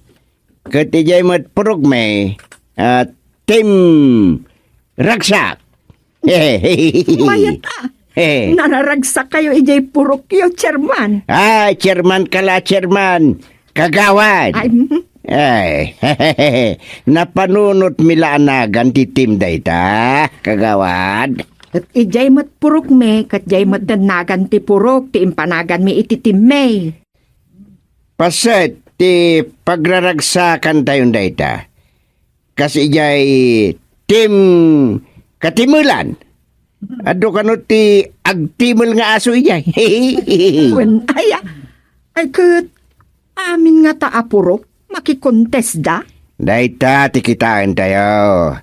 Ket idiay met purokmi, ah, Team Ragsak. Mayat a. Nararagsakkayo idiay purokyo, Chairman. Ay, Chairman ka la, Chairman. Kagawad. Ay, mm. Ay, napanunotmi la a nagan ti team dayta, kagawad. Ket idiay met purokmi, ket diay met nagan ti purok ti impanaganmi iti teammi. Paset ti pagraragsakantayon dayta. Kas idiay Team Katimelan. Adu kano ti agtimel nga aso idiay. Wen, aya. Ay, ket amin ngata a purok, makikontesda? Dayta ti kitaentayo.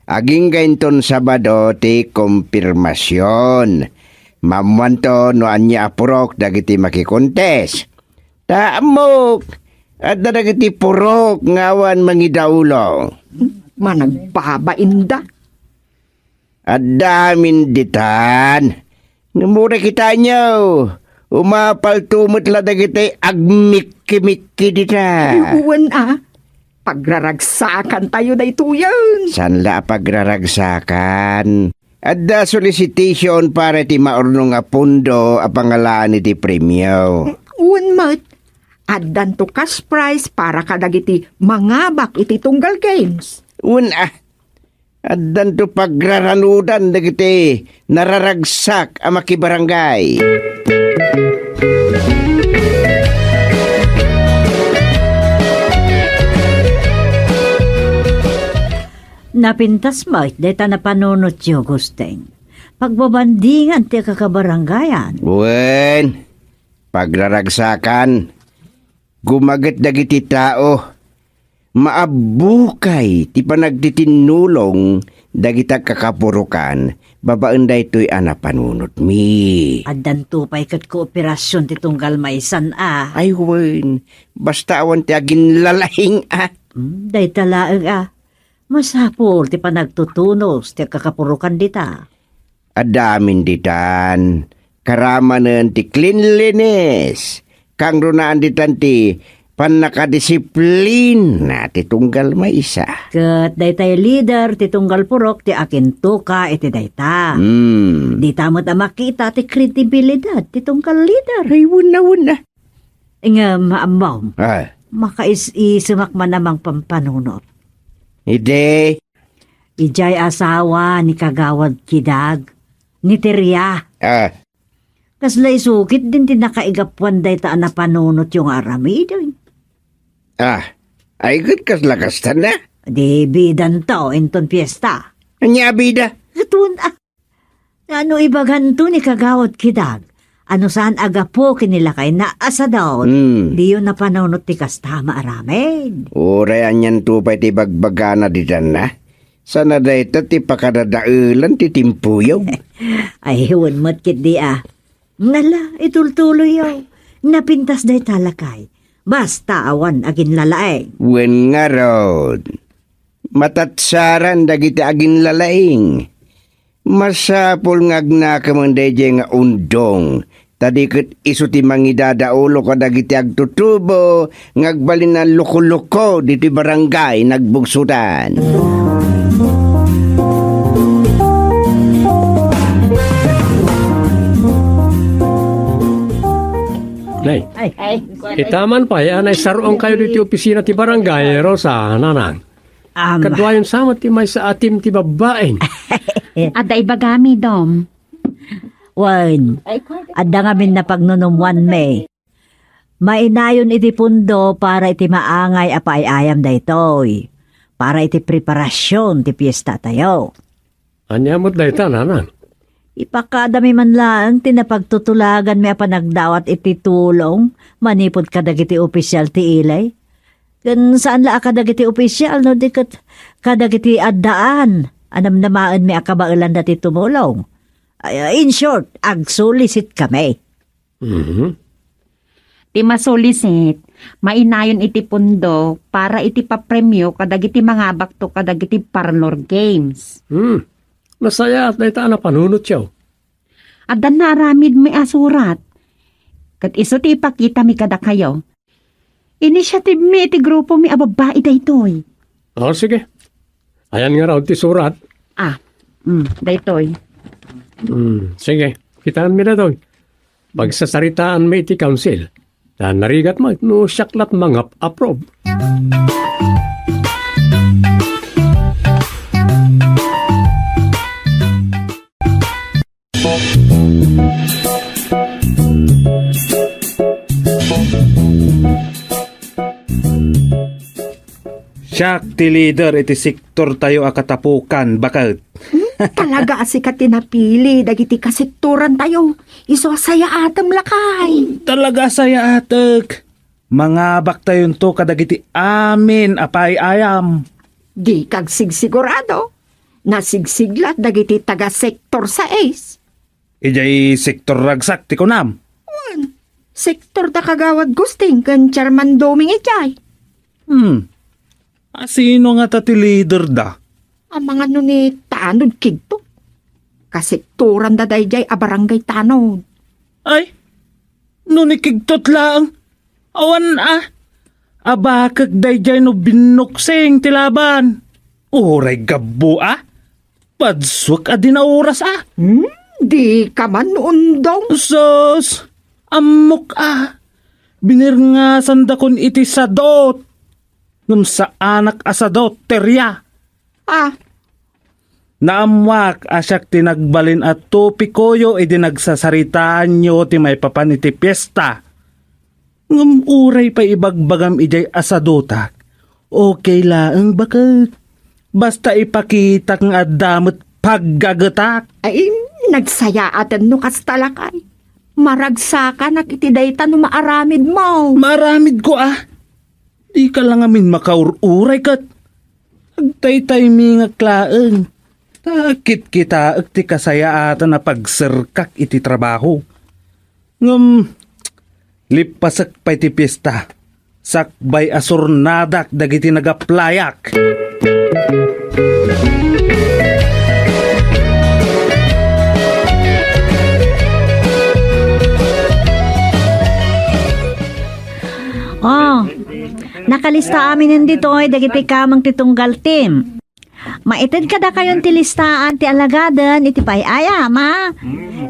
Agingga inton Sabado ti kompirmasion. Maammoanto no ania a purok dagiti makikontes. Ta ammok, adda dagiti purok nga awan mangidaulo. Managbabainda. Adda amin ditan. Ngem uray kitaenyo, Umapalto met la dagiti agmikki-mikki dita. Wen a, pagraragsakantayo daytoyen. Saan la a pagraragsakan? Adda solicitation para iti maurnong a pondo a pangalaan iti premio. Wen met, addanto cash prize para kadagiti mangabak iti tunggal games. Wen a, addanto pagraranudan dagiti nararagsak a makibarangay. Napintas met dayta napanunotyo, Gusting. Pagbabandingan ti kakabarangayan. Wen, pagraragsakan. Gumaget dagiti tao. Maabbukay ti panagtitinnulong dagiti agkakapurokan babaen daytoy a napanunotmi. Addanto pay ket kooperasion ti tunggal maysan a. Ay wen, basta awan ti aginlalaing a. Hmm, dayta laeng a. Masapul ti panagtutunos ti agkakapurokan dita. Adda amin ditan, karamanen ti cleanliness, kangrunaan ditan ti pannakadisiplina ti tunggal maysa. Ket daytay leader ti tunggal purok ti akintuka iti dayta. Hmm. Dita met a makita ti kredibilidad ti tunggal leader. Ay, wen a, wen a. Ngem, ammom, Ah. Makais-isemak man a mangpampanunot. Idi? Idiay asawa ni Kagawad Kidag, ni Teria. Ah. Kasla isukit din ti nakaigapuan dayta a napanunotyo nga aramiden. Ah, ay ket kasla kasta na? Di bidanto inton fiesta. Ania a bida? Ket wen a. Ano ibaganto ni Kagawad Kidag? Ano saan a gapu ken ni lakayna a sadot? Hmm. Diyo napanunot ti kasta a maaramid. Uray anianto pay ti ibagbagana ditan a? Saan a dayta ti pakadadaelan ti timpoyo? Ay, wen met ketdi a. Nala, itultuloyyo. Napintas dayta lakay. Basta awan aginlalaing. Wen ngarud, matatsaran dagiti aginlalaing. Masapul nga agnakemen daydiay nga undong, ta di ket isu ti mangidadaulo kadagiti agtutubo nga agbalin a loko-loko ditoy barangay Nagbugsutan. Nay, Ay. Itaman pay a naisaruankayo ditoy opisina ti barangay, Rosa, Nanang. Am. Kaduayon sa met ti maysa a team ti babbain. Adda ibagami, Dom. Wen, adda ngamin napagnunumwanmi. Mainayon iti pundo para iti maangay a paay-ayam daytoy. Para iti preparasion ti piestatayo. Ania met dayta, Nanang? Ipakadami man laeng ti napagtutulaganmi a panagdawat iti tulong manipud kadagiti opisial ti ili. Ken saan la a kadagiti opisial no di ket kadagiti addaan a namnamaenmi a kabaelanda ti tumulong. Ay, in short, agsolisitkami. Mhm. Ti masolisit, mainayon iti pundo para iti papremio kadagiti mangabakto kadagiti parlor games. Hmm. Nasayaat dayta a napanunotyo. Addan naaramidmi a surat. Ket isu ti ipakitami kadakayo. Initiative mi iti grupomi a babbai daytoy. O, sige. Ayan ngarud ti surat. Ah, mm, daytoy. Mm, sige. Kitaenmi daytoy. Pagsasaritaanmi iti council. Ta narigat met no siak lat mangap-approve. Siak ti leader iti sektortayo a katapukan, baket. Hmm, talaga a sika ti napili dagiti kasektorantayo. Isu a sayaatem, lakay. Talaga a sayaatek. Mangabaktayonto kadagiti amin a paay-ayam. Dika agsigsigurado. Nasigsiglat dagiti taga-sektor sais. Idiay sektor ragsak ti kunam? Wen, sektor da Kagawad Gusting ken Chairman Doming idiay. Hmm. Asino ngata ti leader da? Amangan no ni Tanod Kigto. Kasektoran da daydiay a barangay Tanod. Ay, No ni Kigtot laeng, awan a. Abakek daydiay no binnuksing ti laban. Uray gabbo a. Padsuek a di nauras a. Hmm, di ka man undong. Sus, ammok a. Binirngasandakon iti sadot. Ngem saanak a sadot, Teria. Ah. Naammoak a siak ti nagbalin a topikoyo idi nagsasaritaanyo ti maipapan iti fiesta. Ngem uray pay ibagbagam idiay a sadotak, okay laeng baket. Basta ipakitak nga adda met paggagetak. Ay, nagsayaaten no kasta lakay. Maragsakanak iti dayta no maaramidmo. Maaramidko a. Dika la ngamin makaur-uray ket. Agtaytaymingak laeng. Ta kitkitaek ti kasayaatan a pagserkak iti trabaho. Ngem, lippasek pay ti fiesta. Sakbay a surnadak dagiti nagaplayak. Oh, nakalista aminen ditoy dagiti kameng ti tunggal team. Maited kadakayon ti listaan ti alagaden iti pay-ayam, a?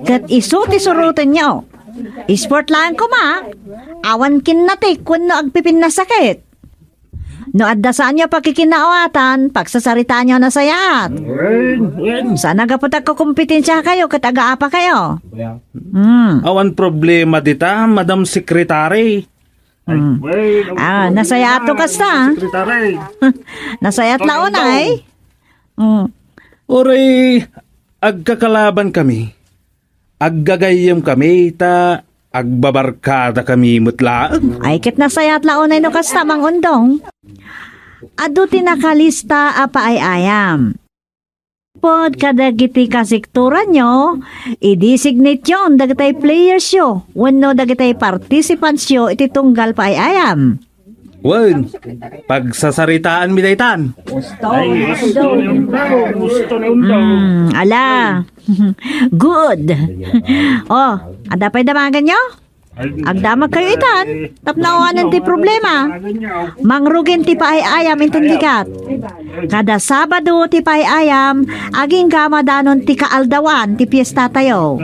Ket isu ti surotenyo. Sport laeng koma, awan kinnatik wenno agpipinnasakit. No adda saanyo a pakikinaawatan, pagsasaritaanyo a nasayaat. Wen, wen. Saan a gapu ta agkukumpetensya kayo ket agaapa kayo. Hmm. Awan problema dita, Madam Secretary. Hmm. Ay, ah, nasayaat to kasta, ah. Secretary. Nasayaat la unay. Hmm. Uray, agkakalaban kami. Aggagayyem kami, ta agbabarkada kami met laeng. Ay, ket nasayaat la unay no kasta, Mang Undong. Adu ti nakalista a paay-ayam. Pod kadagiti kasektoranyo, i-designate-yon dagitay players-yo wenno dagitay participants-yo iti tunggal paay-ayam. Wen, pagsasaritaanmi daytan. Ay, gusto ni Undong. Gusto ni Undong. Hmm, ala. Good. Oh, adda pay damagenyo? Agdamag kayo itan, tapno awanen ti problema. Mangrugin ti paay-ayam inton bigat. Kada Sabado ti paay-ayam, agingga madanon ti kaaldawan ti piesta tayo.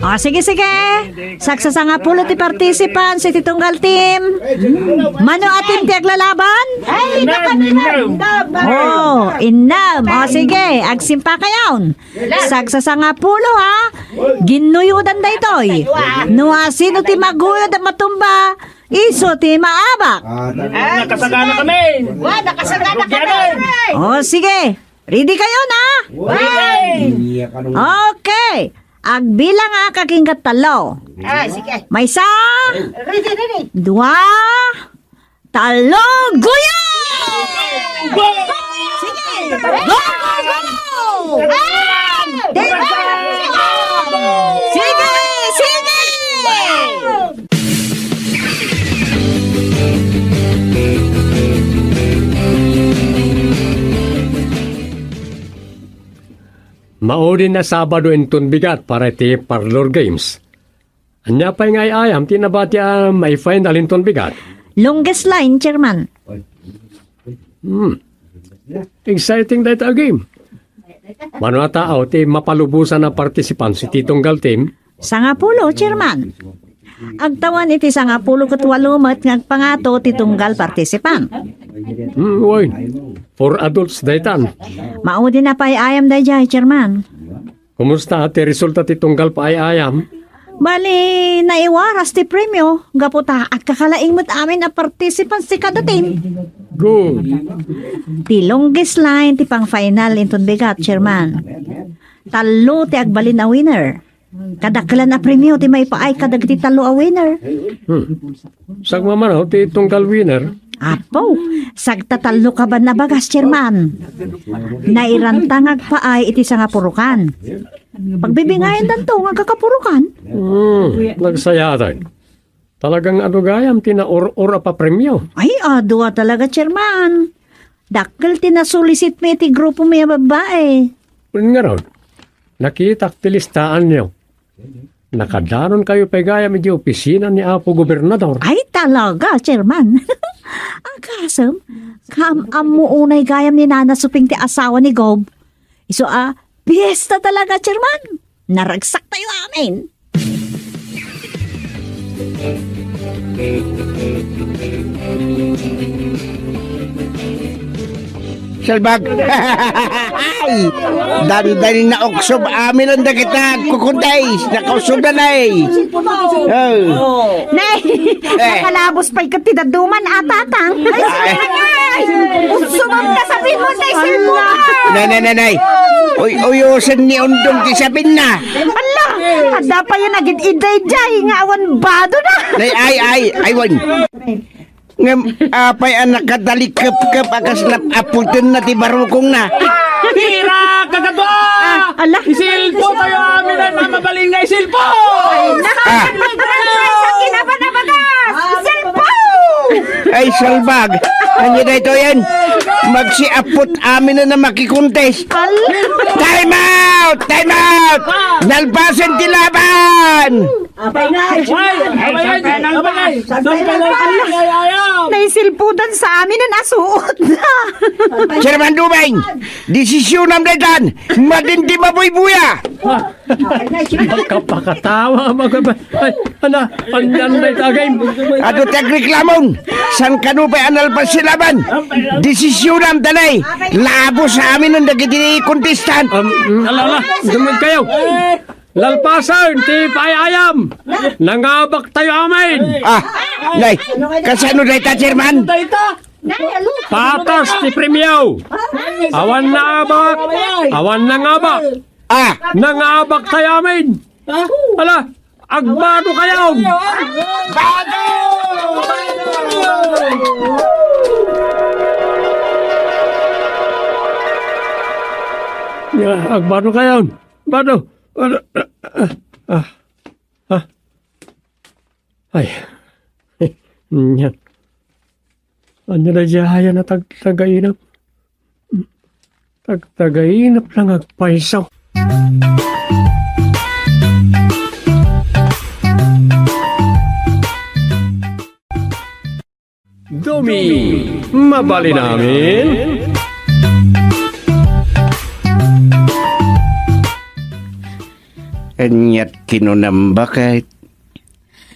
O, sige, sige. Sagsasangapulo ti participants iti tunggal team. Mano a team ti aglalaban? Ay, innam, innam. Oh, innam. O, sige, agsimpa kayon. Sagsasangapulo, ha? Ginnuyodan daytoy. No asino ti maguyod a matumba, isu ti maabak. Nakasagana kami. Wa, nakasagana kami. O, sige. Ready kayo na? Ready. Okay. Agbilang a kakinggat tallo. Ah, sige. Maysa. Ready, ready. Dua. Tallo. Guyo! Go! Sige. Go, go, go! Ah! Sige, sige! Maudin a Sabado inton bigat para iti Parlor Games. Ania pay nga ay-ayam ti nabati a maifinal inton bigat? Longest line, Chairman. Hmm. Exciting dayta a game. Mano a tao ti mapalubosan a participants iti tunggal team? Sangapulo, Chairman. Agtawan iti sangapulo ket walo met nga agpangato ti tunggal participant. Hmm, uy. For adults daytan. Maudin a paay-ayam daydiay, Chairman. Kumusta ti resulta ti tunggal paay-ayam? Bali, naiwaras ti premio, gapu ta agkakalaing met amin a participants ti kada team. Good. Ti longest line ti pang-final inton bigat, Chairman. Tallo ti agbalin a winner. Kadakkelan a premio ti maipaay kadagiti tallo a winner. Hmm. Sagmamano ti tunggal winner. Apo, sagtatallo kaban a bagas, Chairman. Nairanta nga agpaay iti sangapurokan. Pagbibingayan danto nga agkakapurokan. Hmm, nagsayaatan. Talaga nga adu gayam ti naur-ur a papremio. Ay, adu a talaga, Chairman. Dakkel ti nasulisitmi iti grupomi a babbai. Wen ngarud, nakitak ti listaanyo. Nakadanonkayo pay gayam iti opisina ni Apo Gobernador. Ay, talaga, Chairman. Agasem, kaam-ammo unay gayam ni Nana Suping ti asawa ni Gob. Isu a, fiesta talaga, Chairman. Naragsak tayo amin. Salbag! Ay! Dandani nauksob amin ang dagita. Kukuntays, nakausog na, nay. Oh. Nay, eh, nakalabos pa'y ket ti daduman, a, tatang. Ay, uksubam ka, sabi mo, tay, cellphone. Nay, nay, nay, nay. Uy, uyosen ni Undong ti sabinna. Ala, adda pa yan agid iday jay nga awan bado na. Nay, ay, ay, ay, wan. Ngem apay a nakadalikepkep a kas nap-aputenna ti barukongna? Pira, kagato! Ah, ala. Isilpo tayo amin a mabalin nga isilpo! Ah. Isilpo! Ay, salbag! Ania daytoyen? Magsiaput amin a makikuntes. Al- Time out! Time out! Nalpasen ti laban! Apay na, ay, ay, ay, ay, ay, ay, ay, ay, ay, ay. Naisilpudan sa amin ang asuot na. Chairman Dumeng, desisyonam daytan, madin ti mabuybuya. Makapakatawa, mga ba-, ay, ala, anyan na itagay. Adu ti agreklamon, san kano pay analpas si laban? Desisyonam tanay, labos sa amin ang dagiti contestant. Um, mm, ala, ala, dumag kayo. Lalpasen ti paayayam. Nangabak tayo amin. Ah, nay, kasano dayta, Chairman? Patas ti premio. Awan naabak, awan nangabak. Ah, nangabak tayo amin. Ala, agbado kayo. Bado! Ya, agbado kayo. Bado. Bado. Ah, ah. Ah. Ay. Nya. Anya na daydiay a tagtagainep? Tagtagainep lang agpayso. Dumi, mabalin amin? Aniat kinunam baket?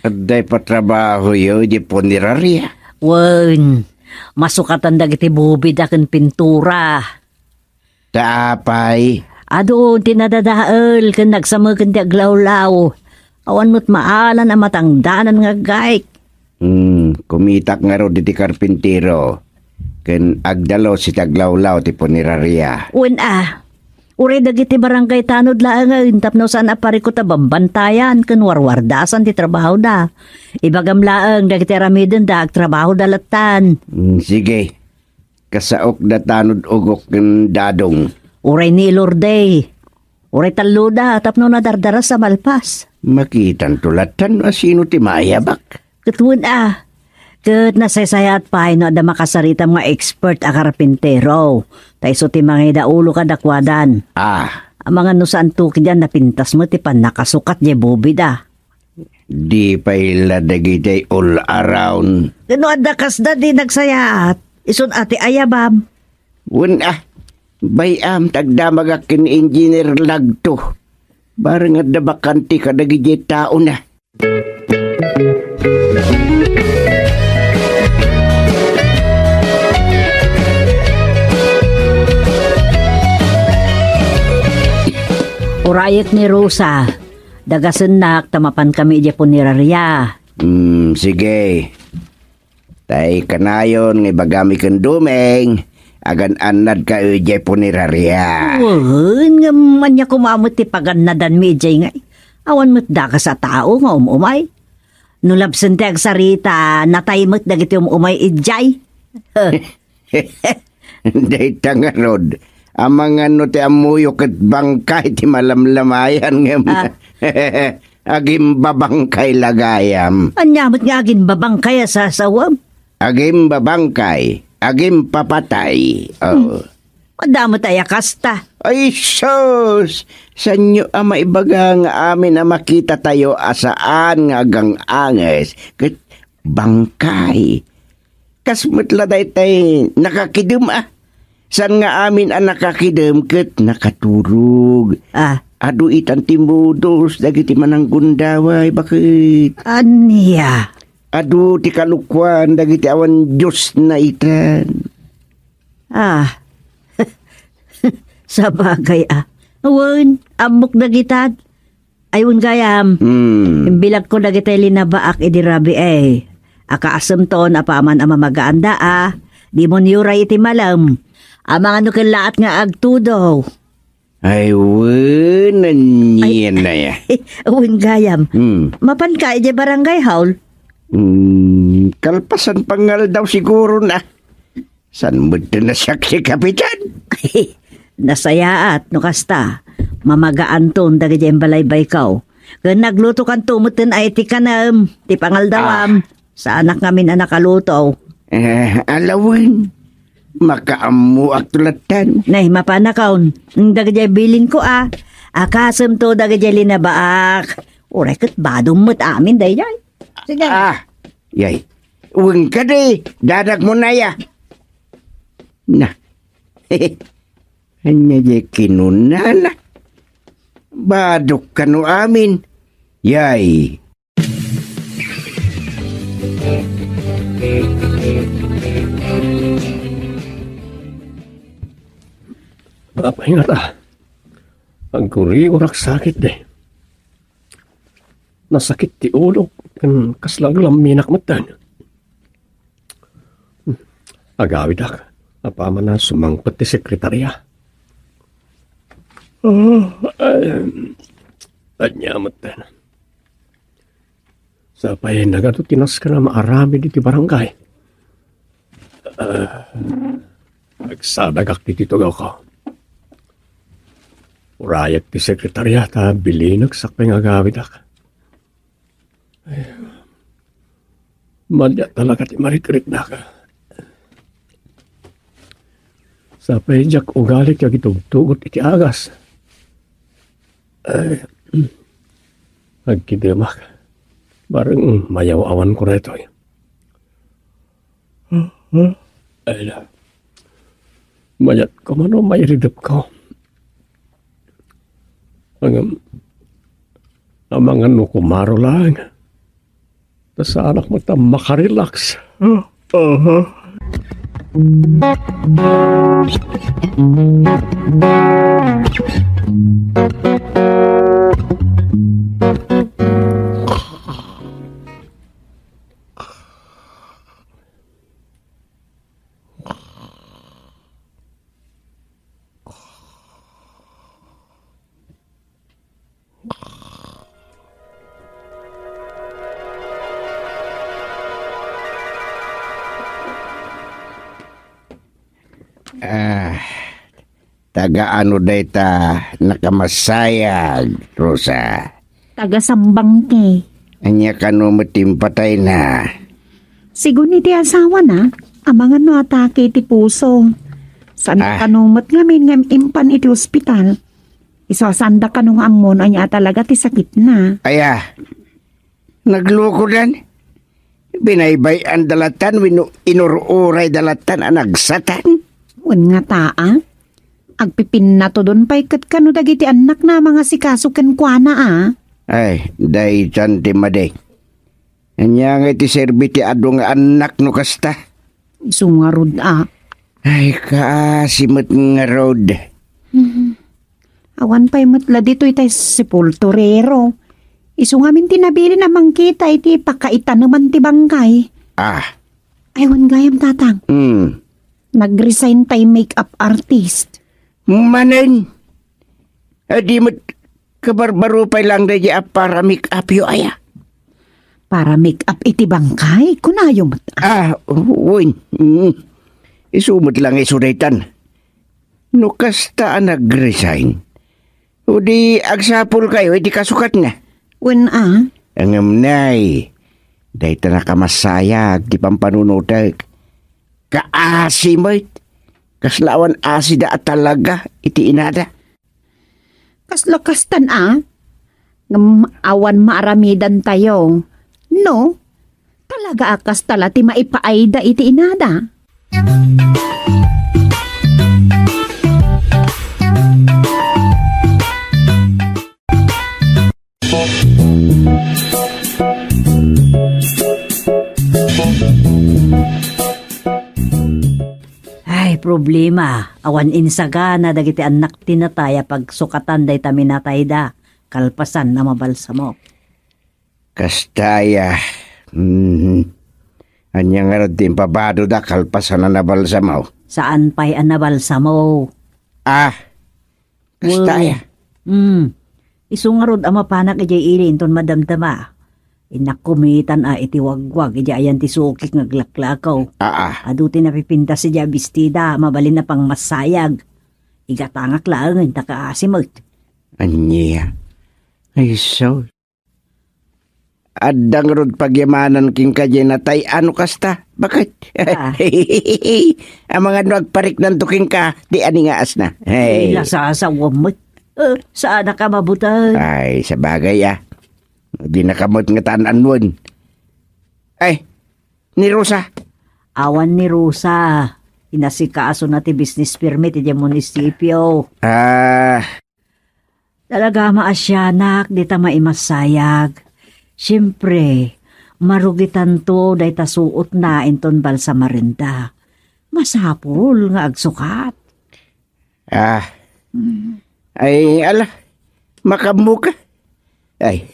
Adda patrabahoyo iti punerarya? Wen, masukatan dagiti bubida ken pintura. Ta apay? Adun ti nadadael ken nagsameken ti aglawlaw. Awan met maalan a matangdanan nga aggaik. Hmm, kumitak ngarud iti karpintero ken agdalus iti aglawlaw ti punerarya. Wen a, uray dagiti barangay tanod laengen tapno saan a parikut a bambantayan ken warwardasan ti trabahoda. Ibagam laeng dagiti aramidenda agtrabahoda lattan. Hmm, sige. Kasaok da tanod ugok ken dadong. Uray ni Lorde. Uray talloda tapno nadardaras a malpas. Makitanto lattan no asino ti maayabak. Ket wen a. Ket nasaysayaat pay no adda makasaritam nga expert a karpintero. Ta isu ti mangidaulo kadakuadan. Ah. Amangan no saanto ketdiay a napintas met ti pannakasukat diay bubida. Di pay la dagiti all around. No adda kasda ti nagsayaat, isun a ti ayabam. Wen a, bay-am ta agdamagak ken Engineer Lagto. Bareng adda bakante kadagiti taona. Urayek ni Rosa. Dagasennak ta mapankami idiay punerarya. Hmm, sige. Tay kanayon nga ibagami ken Dumeng, agan-annadka idiay punerarya. Wen, ngem ania koma met ti pagannadanmi idiay ngay? Awan met dakes a tao nga um-umay. No labsen ti agsarita, natay met dagiti um-umay idiay. Dayta ngarud, amangan no ti ammoyo ket bangkay ti malamlamayan ngem. Ah. Agimbabangkay la gayam. Ania met nga agimbabangkay a sasawem? Agimbabangkay, agimpapatay. Oh. Hmm. Adda met aya kasta? Ay, sus! Saanyo a maibaga nga amin a makitatayo a saan nga agang-anges ket bangkay. Kas met la daytay nakakidem a. Saan nga amin a nakakidem ket nakaturog. Ah. Adu itan ti modus dagiti mananggundaway, baket. Ania? Adu ti kalokuan dagiti awan Diosna itan. Ah. Sabagay, ah. Wen, ammok dagitan. Ay, wen gayam. Hmm. Imbilagko dagiti linabaak idi rabii. Akaasemton a paman a mamagaanda a. Dimonyo ray iti malem. Amangan no kellaat nga agtudo. Ay, wen, ania na ya? Wen gayam. Hmm. Mapanka idiay barangay hall? Hmm, kalpasan pangaldaw siguro na. Saan met ti nasiak ti kapitan? Nasayaat no kasta. Mamagaanton dagiti imbalaybayko. Ken naglutokanto metten a iti kanem, ti pangaldawam. Ah. Saanak ngamin a nakaluto. Eh, ala wen. Makaammoakto lattan. Nay, mapanakon. Dagiti bilinko a. Akasemto dagiti linabaak. Uray ket badom met amin daydiay. Sige. Ah, yay. Wen kadi, dadagmo na ya. Na. Ania diay kinunana? Badok kano amin. Yay. Apay ngata, agkurigorak sakit di. Nasakit ti ulok, ken kasla aglamminak metten. Agawidak, apaman a sumangpet ti sekretaria. Ah, ay, ania metten. Sapay nagadu ti nasken a maaramid iti barangay. Ah, agsadagak iti tugawko. Urayak ti sekretaria ta bilinek sakbay nga agawidak. Ay, madiat talaga ti marikriknak. Sapay diak ugali ti agitugtugot iti agas. Ay, agkidemak. Bareng mayaw-awanko daytoy. Ay na. Mayat ko man o mairidep ko. Ngem, amangan no kumaro laeng. Ta saanak met a makarelax. Aha. Ah, taga ano dayta nakamasayag, Rosa? Taga Sambangke. Ania kano met ti impatayna? Sigun iti asawana, amangan no atake iti puso. Saan Ah. kano met ngamin nga impan iti ospital. Isu a saanda kano nga ammon ania a talaga ti sakitna. Aya, naglukodan? Binaybay-an da latan wenno inur-uray da latan a nagsatan? Wen nga taa. Agpipinnatudon pay ket kano dagiti annakna a mangasikaso kenkuana a. Ay, daytan ti madi. Ania ngay ti serbi ti adu nga annak no kasta? Isu ngarud a. Ay, kaasi met ngarud. Mhm. Awan pay met la ditoy tay sepulturero. Isu ngamin ti nabilin a mangkita iti pakaitaneman ti bangkay. Ah. Ay, wen gayam, Tatang. Hmm. Nag-resign tay makeup artist. Manen? Adi met kabarbaro pay lang daydi a para make-up yo aya? Para make-up iti bangkay, kunayo met. Ah, wen. Mm. Isu met lang isu daytan. No kasta a nag-resign, o di agsapulkayo iti kasukatna. Wen a. Ngem nay, dayta nakamasayag ti pampanunotek. Kaasi met. Kasla awan asida a talaga iti inada. Kasla kastan a, ngem awan maaramidantayo. No, talaga a kasta la ti maipaayda iti inada. Ay, problema. Awan insagana dagiti annak ti natay a pagsukatan dayta minatayda, kalpasan a mabalsamo. Kasta aya. Mhm. Ania ngarud ti impabadoda kalpasan a nabalsamo? Saan pay a nabalsamo. Ah, kasta aya. Mm. Isu ngarud a mapanak idiay ili inton madamdama. Innak kumitan a iti wagwag idiay ayan ti sukik nga aglaklakaw. Aa. Adu ti napipintas idiay a bestida, mabalin a pangmasayag. Igatangak laeng, ta kaasi met. Ania? Ay, so. Adda ngarud pagyamanan kenka diay natay a no kasta? Baket? Ah. Amangan no agpariknanto kenka ti aningaasna. Hey. Ay, lasasawam met. Eh, saanak a mabuteng. Ay, sabagay, ah. Dinaka met nga taan-anuen. Ay, ni Rosa. Awan ni Rosa. Inasikasona ti business permit idiay munisipio. Ah. Talaga maasianak dita maimasayag. Siempre, marugitanto dayta suotna inton balsamarenda. Masapul nga agsukat. Ah. Mm. Ay, ala, makaammoka. Ay,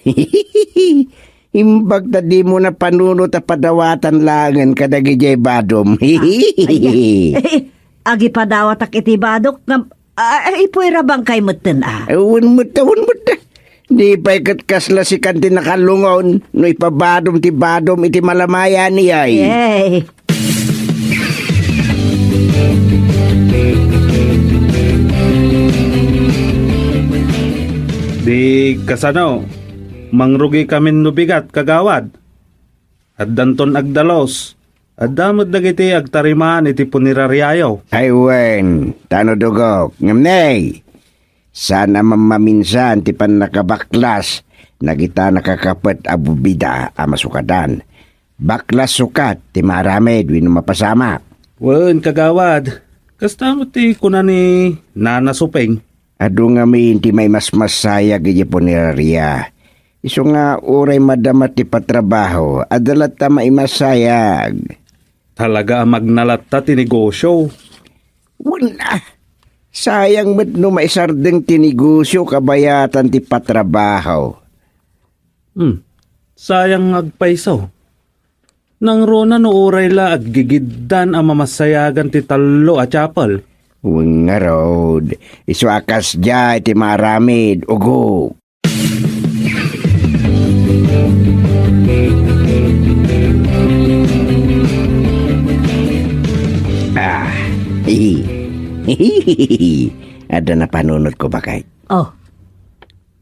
imbag ta dimo napanunot a padawatan laengen kadagidiay badom. Ah, aya. Eh, agipadawatak iti badok nga, ah, ipuy ra bangkay metten, ah. Wen met, wen met. Di pay ket kasla sikan ti nakalungon no ipabadom ti badom iti malamayan, iyay. Yay. Di kasano, mangrugikamin no bigat, kagawad? Addanton agdalus. Adda met dagiti agtarimaan iti punerariayo. Ay wen, ta no dugok, ngem nay, saan a mammaminsan ti pannakabaklas dagita nakakapet a bubida a masukadan. Baklas sukat ti maaramid wenno mapasamak. Wen, kagawad, kasta met ti kuna ni Nana Supeng. Adu ngamin ti maimasmasayag iti puneraria. Isu nga uray madama ti patrabaho, adda latta maimasayag. Talaga a magna latta ti negosio. Wen, ah, sayang met no maisardeng ti negosio kabayatan ti patrabaho. Hmm, sayang nga agpayso. Nangruna no uray la aggigiddan a mamasayagan ti tallo a chapel. Wen ngarud, isu a kasdiay ti maaramid, ugo. Ah, adda napanunotko, baket. Oh,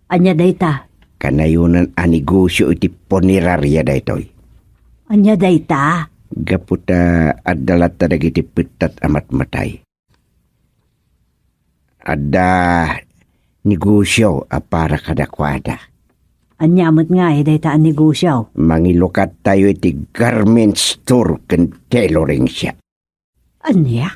ania dayta? Kanayonan a negosio iti puneraria daytoy. Ania dayta? Gapu ta adda latta dagiti pettat a matmatay. Adda negosio a para kadakuada. Ania met ngay dayta a negosio? Mangilukattayo iti garment store ken tailoring shop. Ania?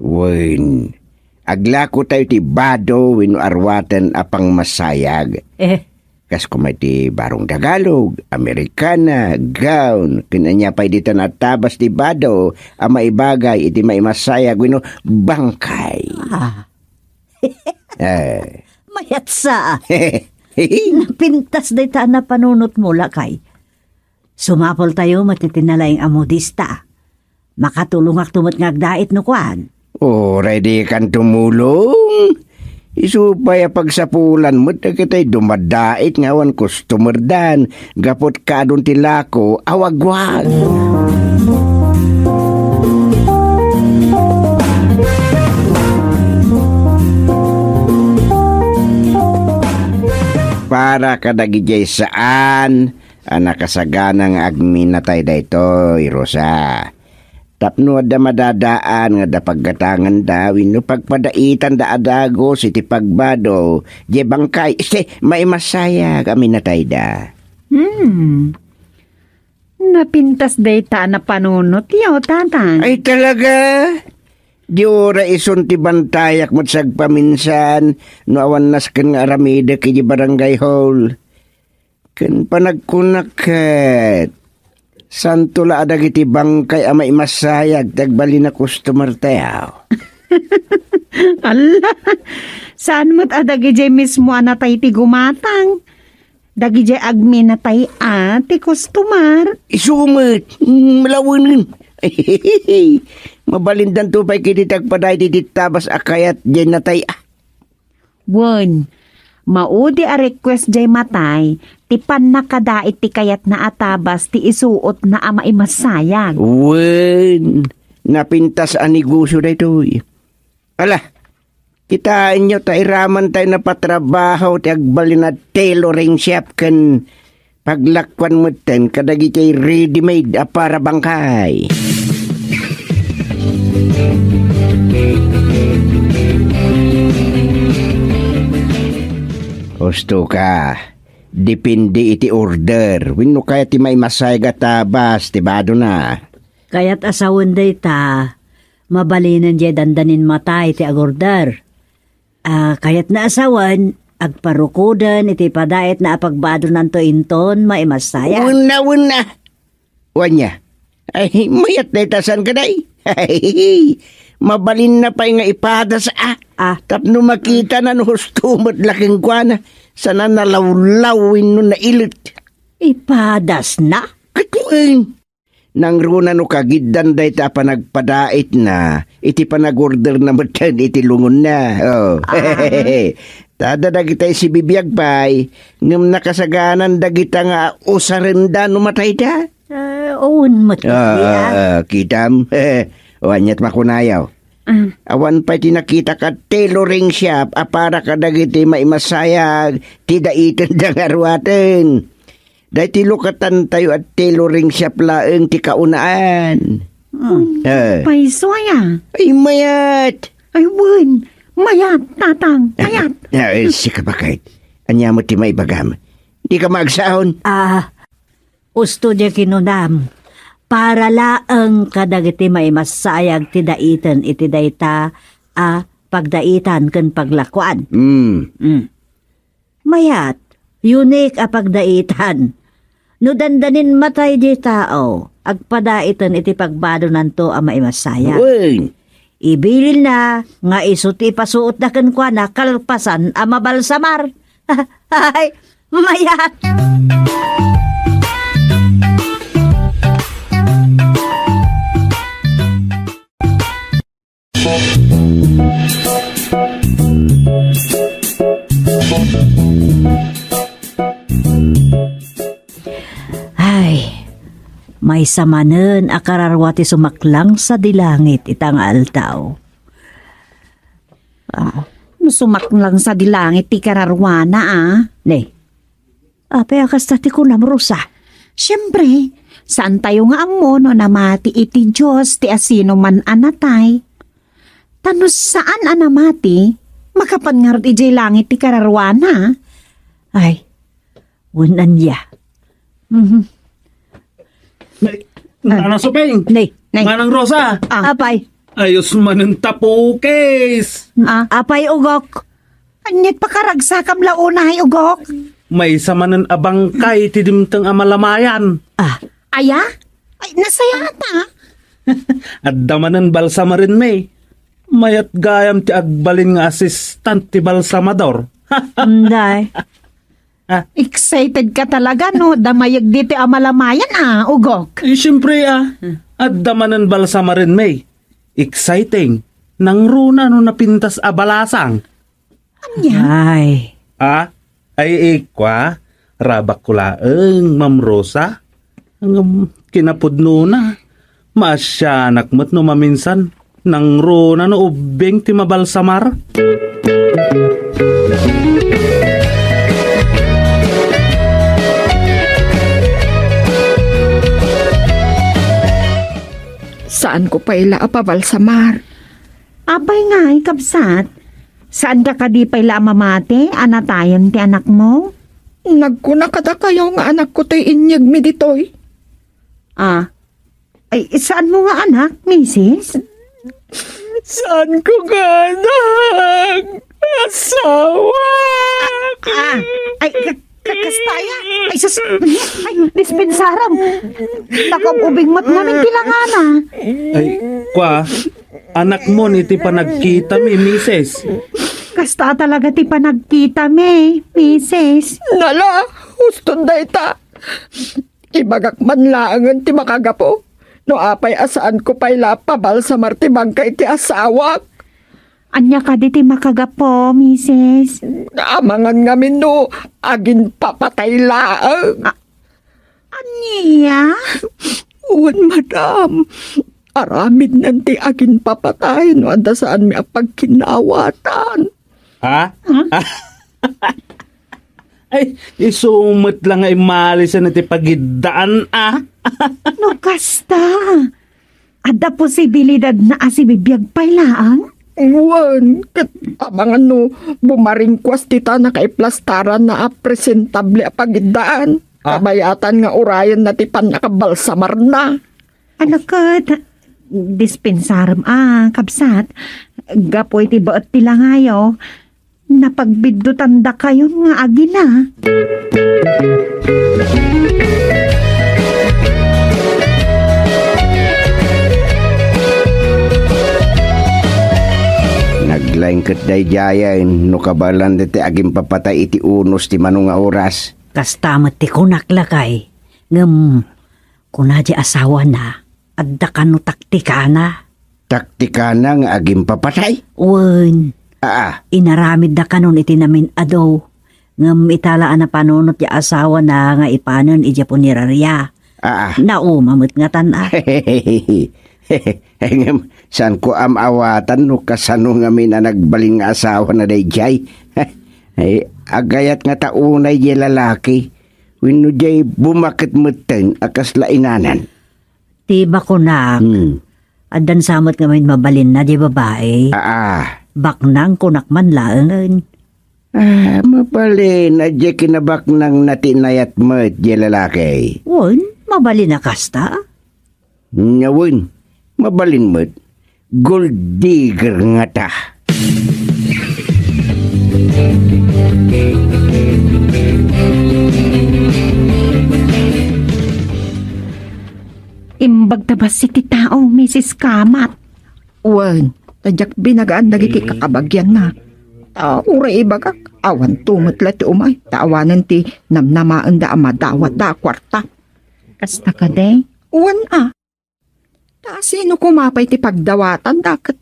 Wen, aglakotayo ti bado wenno aruaten a pangmasayag. Eh. Kas koma iti barong Tagalog, Amerikana, gown, ken ania pay dita natabas ti bado a maibagay iti maimasayag wenno bangkay. Ah. Eh. Mayatsa. Napintas dayta a napanunotmo, lakay. Sumapultayo met iti nalaing a modista. Makatulongakto met nga agdait no kuan. Uray dikan tumulong. Isu pay a pagsapulan met dagitoy dumadait nga awan customerdan gapu ta kaadun ti lako a wagwag. para kadagidiay saan a nakasagana nga agminatay daytoy, Rosa. Tapno adda madadaan nga adda paggatanganda wenno pagpadaitanda a dagus iti pagbado diay bangkay, este, maimasayag a minatayda. Hmm. Napintas dayta a napanunotyo, Tatang. Ay, talaga? Di uray isun ti bantayak met sagpaminsan no awan nasken nga aramidek iti barangay hall. Ken panagkunak ket, santo la a dagiti bangkay a maimasayag ti agbalin a customer tayo. Alla, saan met a dagidiay mismo a natay ti gumatang? Dagidiay agminatay a ti kustomar. Isu met, mm, malawenen. Mabalindanto pay ketdi ti agpadaay iti tabas a kayat diay natay a. Wen, maudi a request diay matay ti pannakadait ti kayatna a tabas ti isuotna a maimasayag. Wen, napintas a negosyo daytoy. Ala, kitaenyo ta iraman tayo napatrabaho ti agbalin a tailoring shop ken paglakuan metten kadagiti ready-made a para bangkay. Husto ka, depende iti order wenno kayat ti maimasayag a tabas ti badona. Kayat a sawen dayta, mabalinen diay dandanin matay ti agorder. A, kayatna a sawen, agparukoden iti padaitna a pagbadonanto inton maimasayag. Wenna, wenna. Wen aya. Ay, mayat dayta saan kadi. Mabalinna pay nga ipadas a. Ah. Tapno makitana no husto met la kenkuana. Sana nalawlaw wenno nailet. Ipadasna? Ket wen. Nangruna no kagiddan dayta a panagpadaitna iti panagorderna metten iti lungonna. Oh. Ah. Ta adda dagitay sibibiag pay, ngem nakasaganan dagita nga usarenda no matayda. Ah, wen met. Ah, ah, ah, kitam? O, aniat makunayo? Ah. Awan pay ti nakitak a tailoring shop a para kadagiti maimasayag ti daitenda nga ruaten. Daytoy lukatantayo a tailoring shop laeng ti kaunaan. Ah. Eh. Payso aya? Ay, mayat. Ay, wen. Mayat, Tatang. Mayat. Ah, eh, sika, baket. Ania met ti maibagam? Dika maagsaon? Ah, husto diay kinunam. Para laeng kadagiti maimasayag ti daiten iti dayta a pagdaitan ken paglakuan. Mm. Mm. Mayat, unique a pagdaitan. No dandanin matay diay tao, agpadaiten iti pagbadonanto a maimasayag. Wen. Ibililna nga isu ti ipasuotda kenkuana kalpasan a mabalsamar. Ay, mayat! Ay, maysa manen a kararua ti sumaklang sadi langit ita nga aldaw. Ah, no sumaklang sadi langit ti kararuana, ah. Ne, apay a kasta ti kunam, Rosa? Siempre, saantayo nga ammo no namati iti Dios ti asinoman a natay. Ta no saan a namati, makapan ngarud idiay langit ti kararuana. Ay, wen ania. Mhm. Nay, Nanang Suping! Nay, nay. Manang Rosa! Ah. Apay? Ayos manen ta pukis! Ah. Apay, Ugok? Aniat pakaragsakam la unay, Ugok? Maysa manen a bangkay ti dimteng a malamayan. Ah. Aya? Ay, nasayaat, ah. Adda manen balsamarenmi. Mayat gayam ti agbalin nga asistant ti balsamador. Inday. Ah. Excited ka talaga, no? Damayag ditoy a malamayan, ah, Ugok. Eh, siyempre, ah. Hmm. Adda manen balsamarenmi. Exciting. Nangruna no napintas a balasang. Ania? Ay. Ah? Ay, ikwa, rabakko laeng, Ma'am Rosa. Ngem kinapudnona, maasianak met no maminsan, nangruna no ubbing ti mabalsamar. Saanko pay la a pabalsamar. Apay ngay, kabsat? Saanka kadi pay la a mamati a natayen ti anakmo? Nagkuna kadakayo nga anakko toy inyegmi ditoy. Ah. Ay, saanmo nga anak, misis? Saanko nga anak? Asawa! Ah, ay, ka-, ka-, kasta aya? Ay, sus, ay, dispensaram. Nakab-ubing met ngamin ti langana. Ay, kwa, anakmon iti panagkitami, misis. Kasta talaga ti panagkitami, misis. Nala, huston dayta. Ibagak man laengen ti makagapu, no apay a saanko pay la pabalsamar ti bangkay ti asawak. Ania kadi ti makagapu, misis? Amangan ngamin no aginpapatay laeng. A-, ania? Wen, madam. Aramidnan ti aginpapatay no adda saanmi a pagkinnawatan. Ha? Ha? Ay, isu met la nga immalisan iti pagiddaan, a? No kasta, adda posibilidad na a sibibiag pay laeng? Wen, ket amangan no bumaringkuas ti ta nakaiplastaran na a presentable a pagiddaan. Ah? Kabayatan nga urayenna ti pannakabalsamarna. Ano ket, dispensarem a, kabsat, gapu iti baet ti langayo, napagbiddutan dakayon nga agina. Naglaing ket daydiayen no kabaelan daytoy agimpapatay iti unos ti mano nga oras. Kasta met ti kunak, lakay. Ngem, kuna diay asawana, adda kano taktikana. Taktikana nga agimpapatay? Wen. Aa. Inaramidda kanon iti namin-adu. Ngem ita la a napanunot diay asawana nga ipanen idiay punerarya. Aa. Nauma met ngatan a. Ngem, saanko a maawatan no kasano ngamin a nagbalin nga asawana daydiay. Ay, agayat ngata unay diay lalaki. Wenno diay bumaket metten a kasla inanan? Ti bakunak, hmm, addan sa met ngamin mabalinna diay babai. Aa. Baknang kunak man laengen. Ah, mabalin, a diay kinabaknangna ti inayat met diay lalaki. Wen, mabalin a kasta. Nya wen, mabalin met, gold digger ngata. Imbag ta bassit ti tao, misis Kamat. Wen, ta diak binagaan dagiti kakabagianna. Ta uray ibagak, awanto met la ti umay, ta awanen ti namnamaenda a madawatda a kuarta. Kasta kadi? Wen a. Ta sino koma pay ti pagdawatanda ket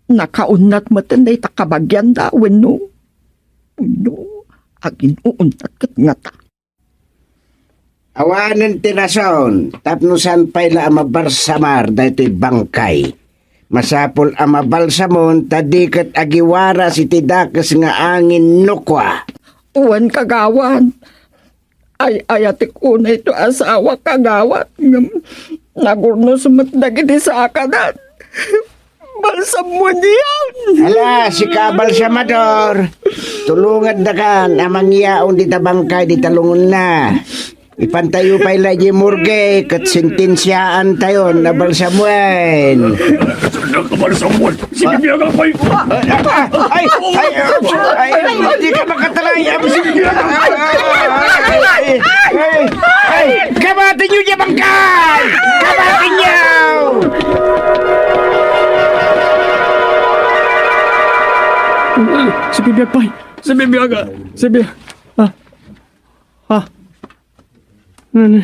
nakaunnat metten dayta kabagianda wenno? Wenno, agin-uunnat ket ngata. Awanen ti rason tapno saan pay la a mabalsamar daytoy bangkay. Masapul a mabalsamon ta di ket agiwaras iti dakes nga angin no kua. Wen, kagawad. Ay-ayatek unay to asawa, kagawad, ngem nagurnos met dagiti sakadan. Balsamon iyan. Ala, sika, balsamador, tulongandakan a mangyaon dita bangkay dita lungonda. Ipantayo pay la idiay morgue ket sentensiaantayon a balsamuen. Balsamuen. Sige, biyagan pay. Ay, ay, ay, ay, di ka makatalayan. Ay, ay, ay, kabati niyo diay bangkay! Kabati niyo! Sige, biag pay. Sige, biag, ah. Sige, biag. Ah. Ha? Nani?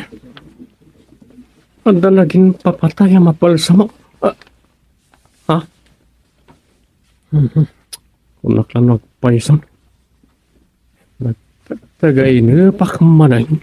Adda lagin papatay a mabalsamo. Ah. Ha? Mhm. Kunak la no agpaysan. Nagtagtagainepak manen.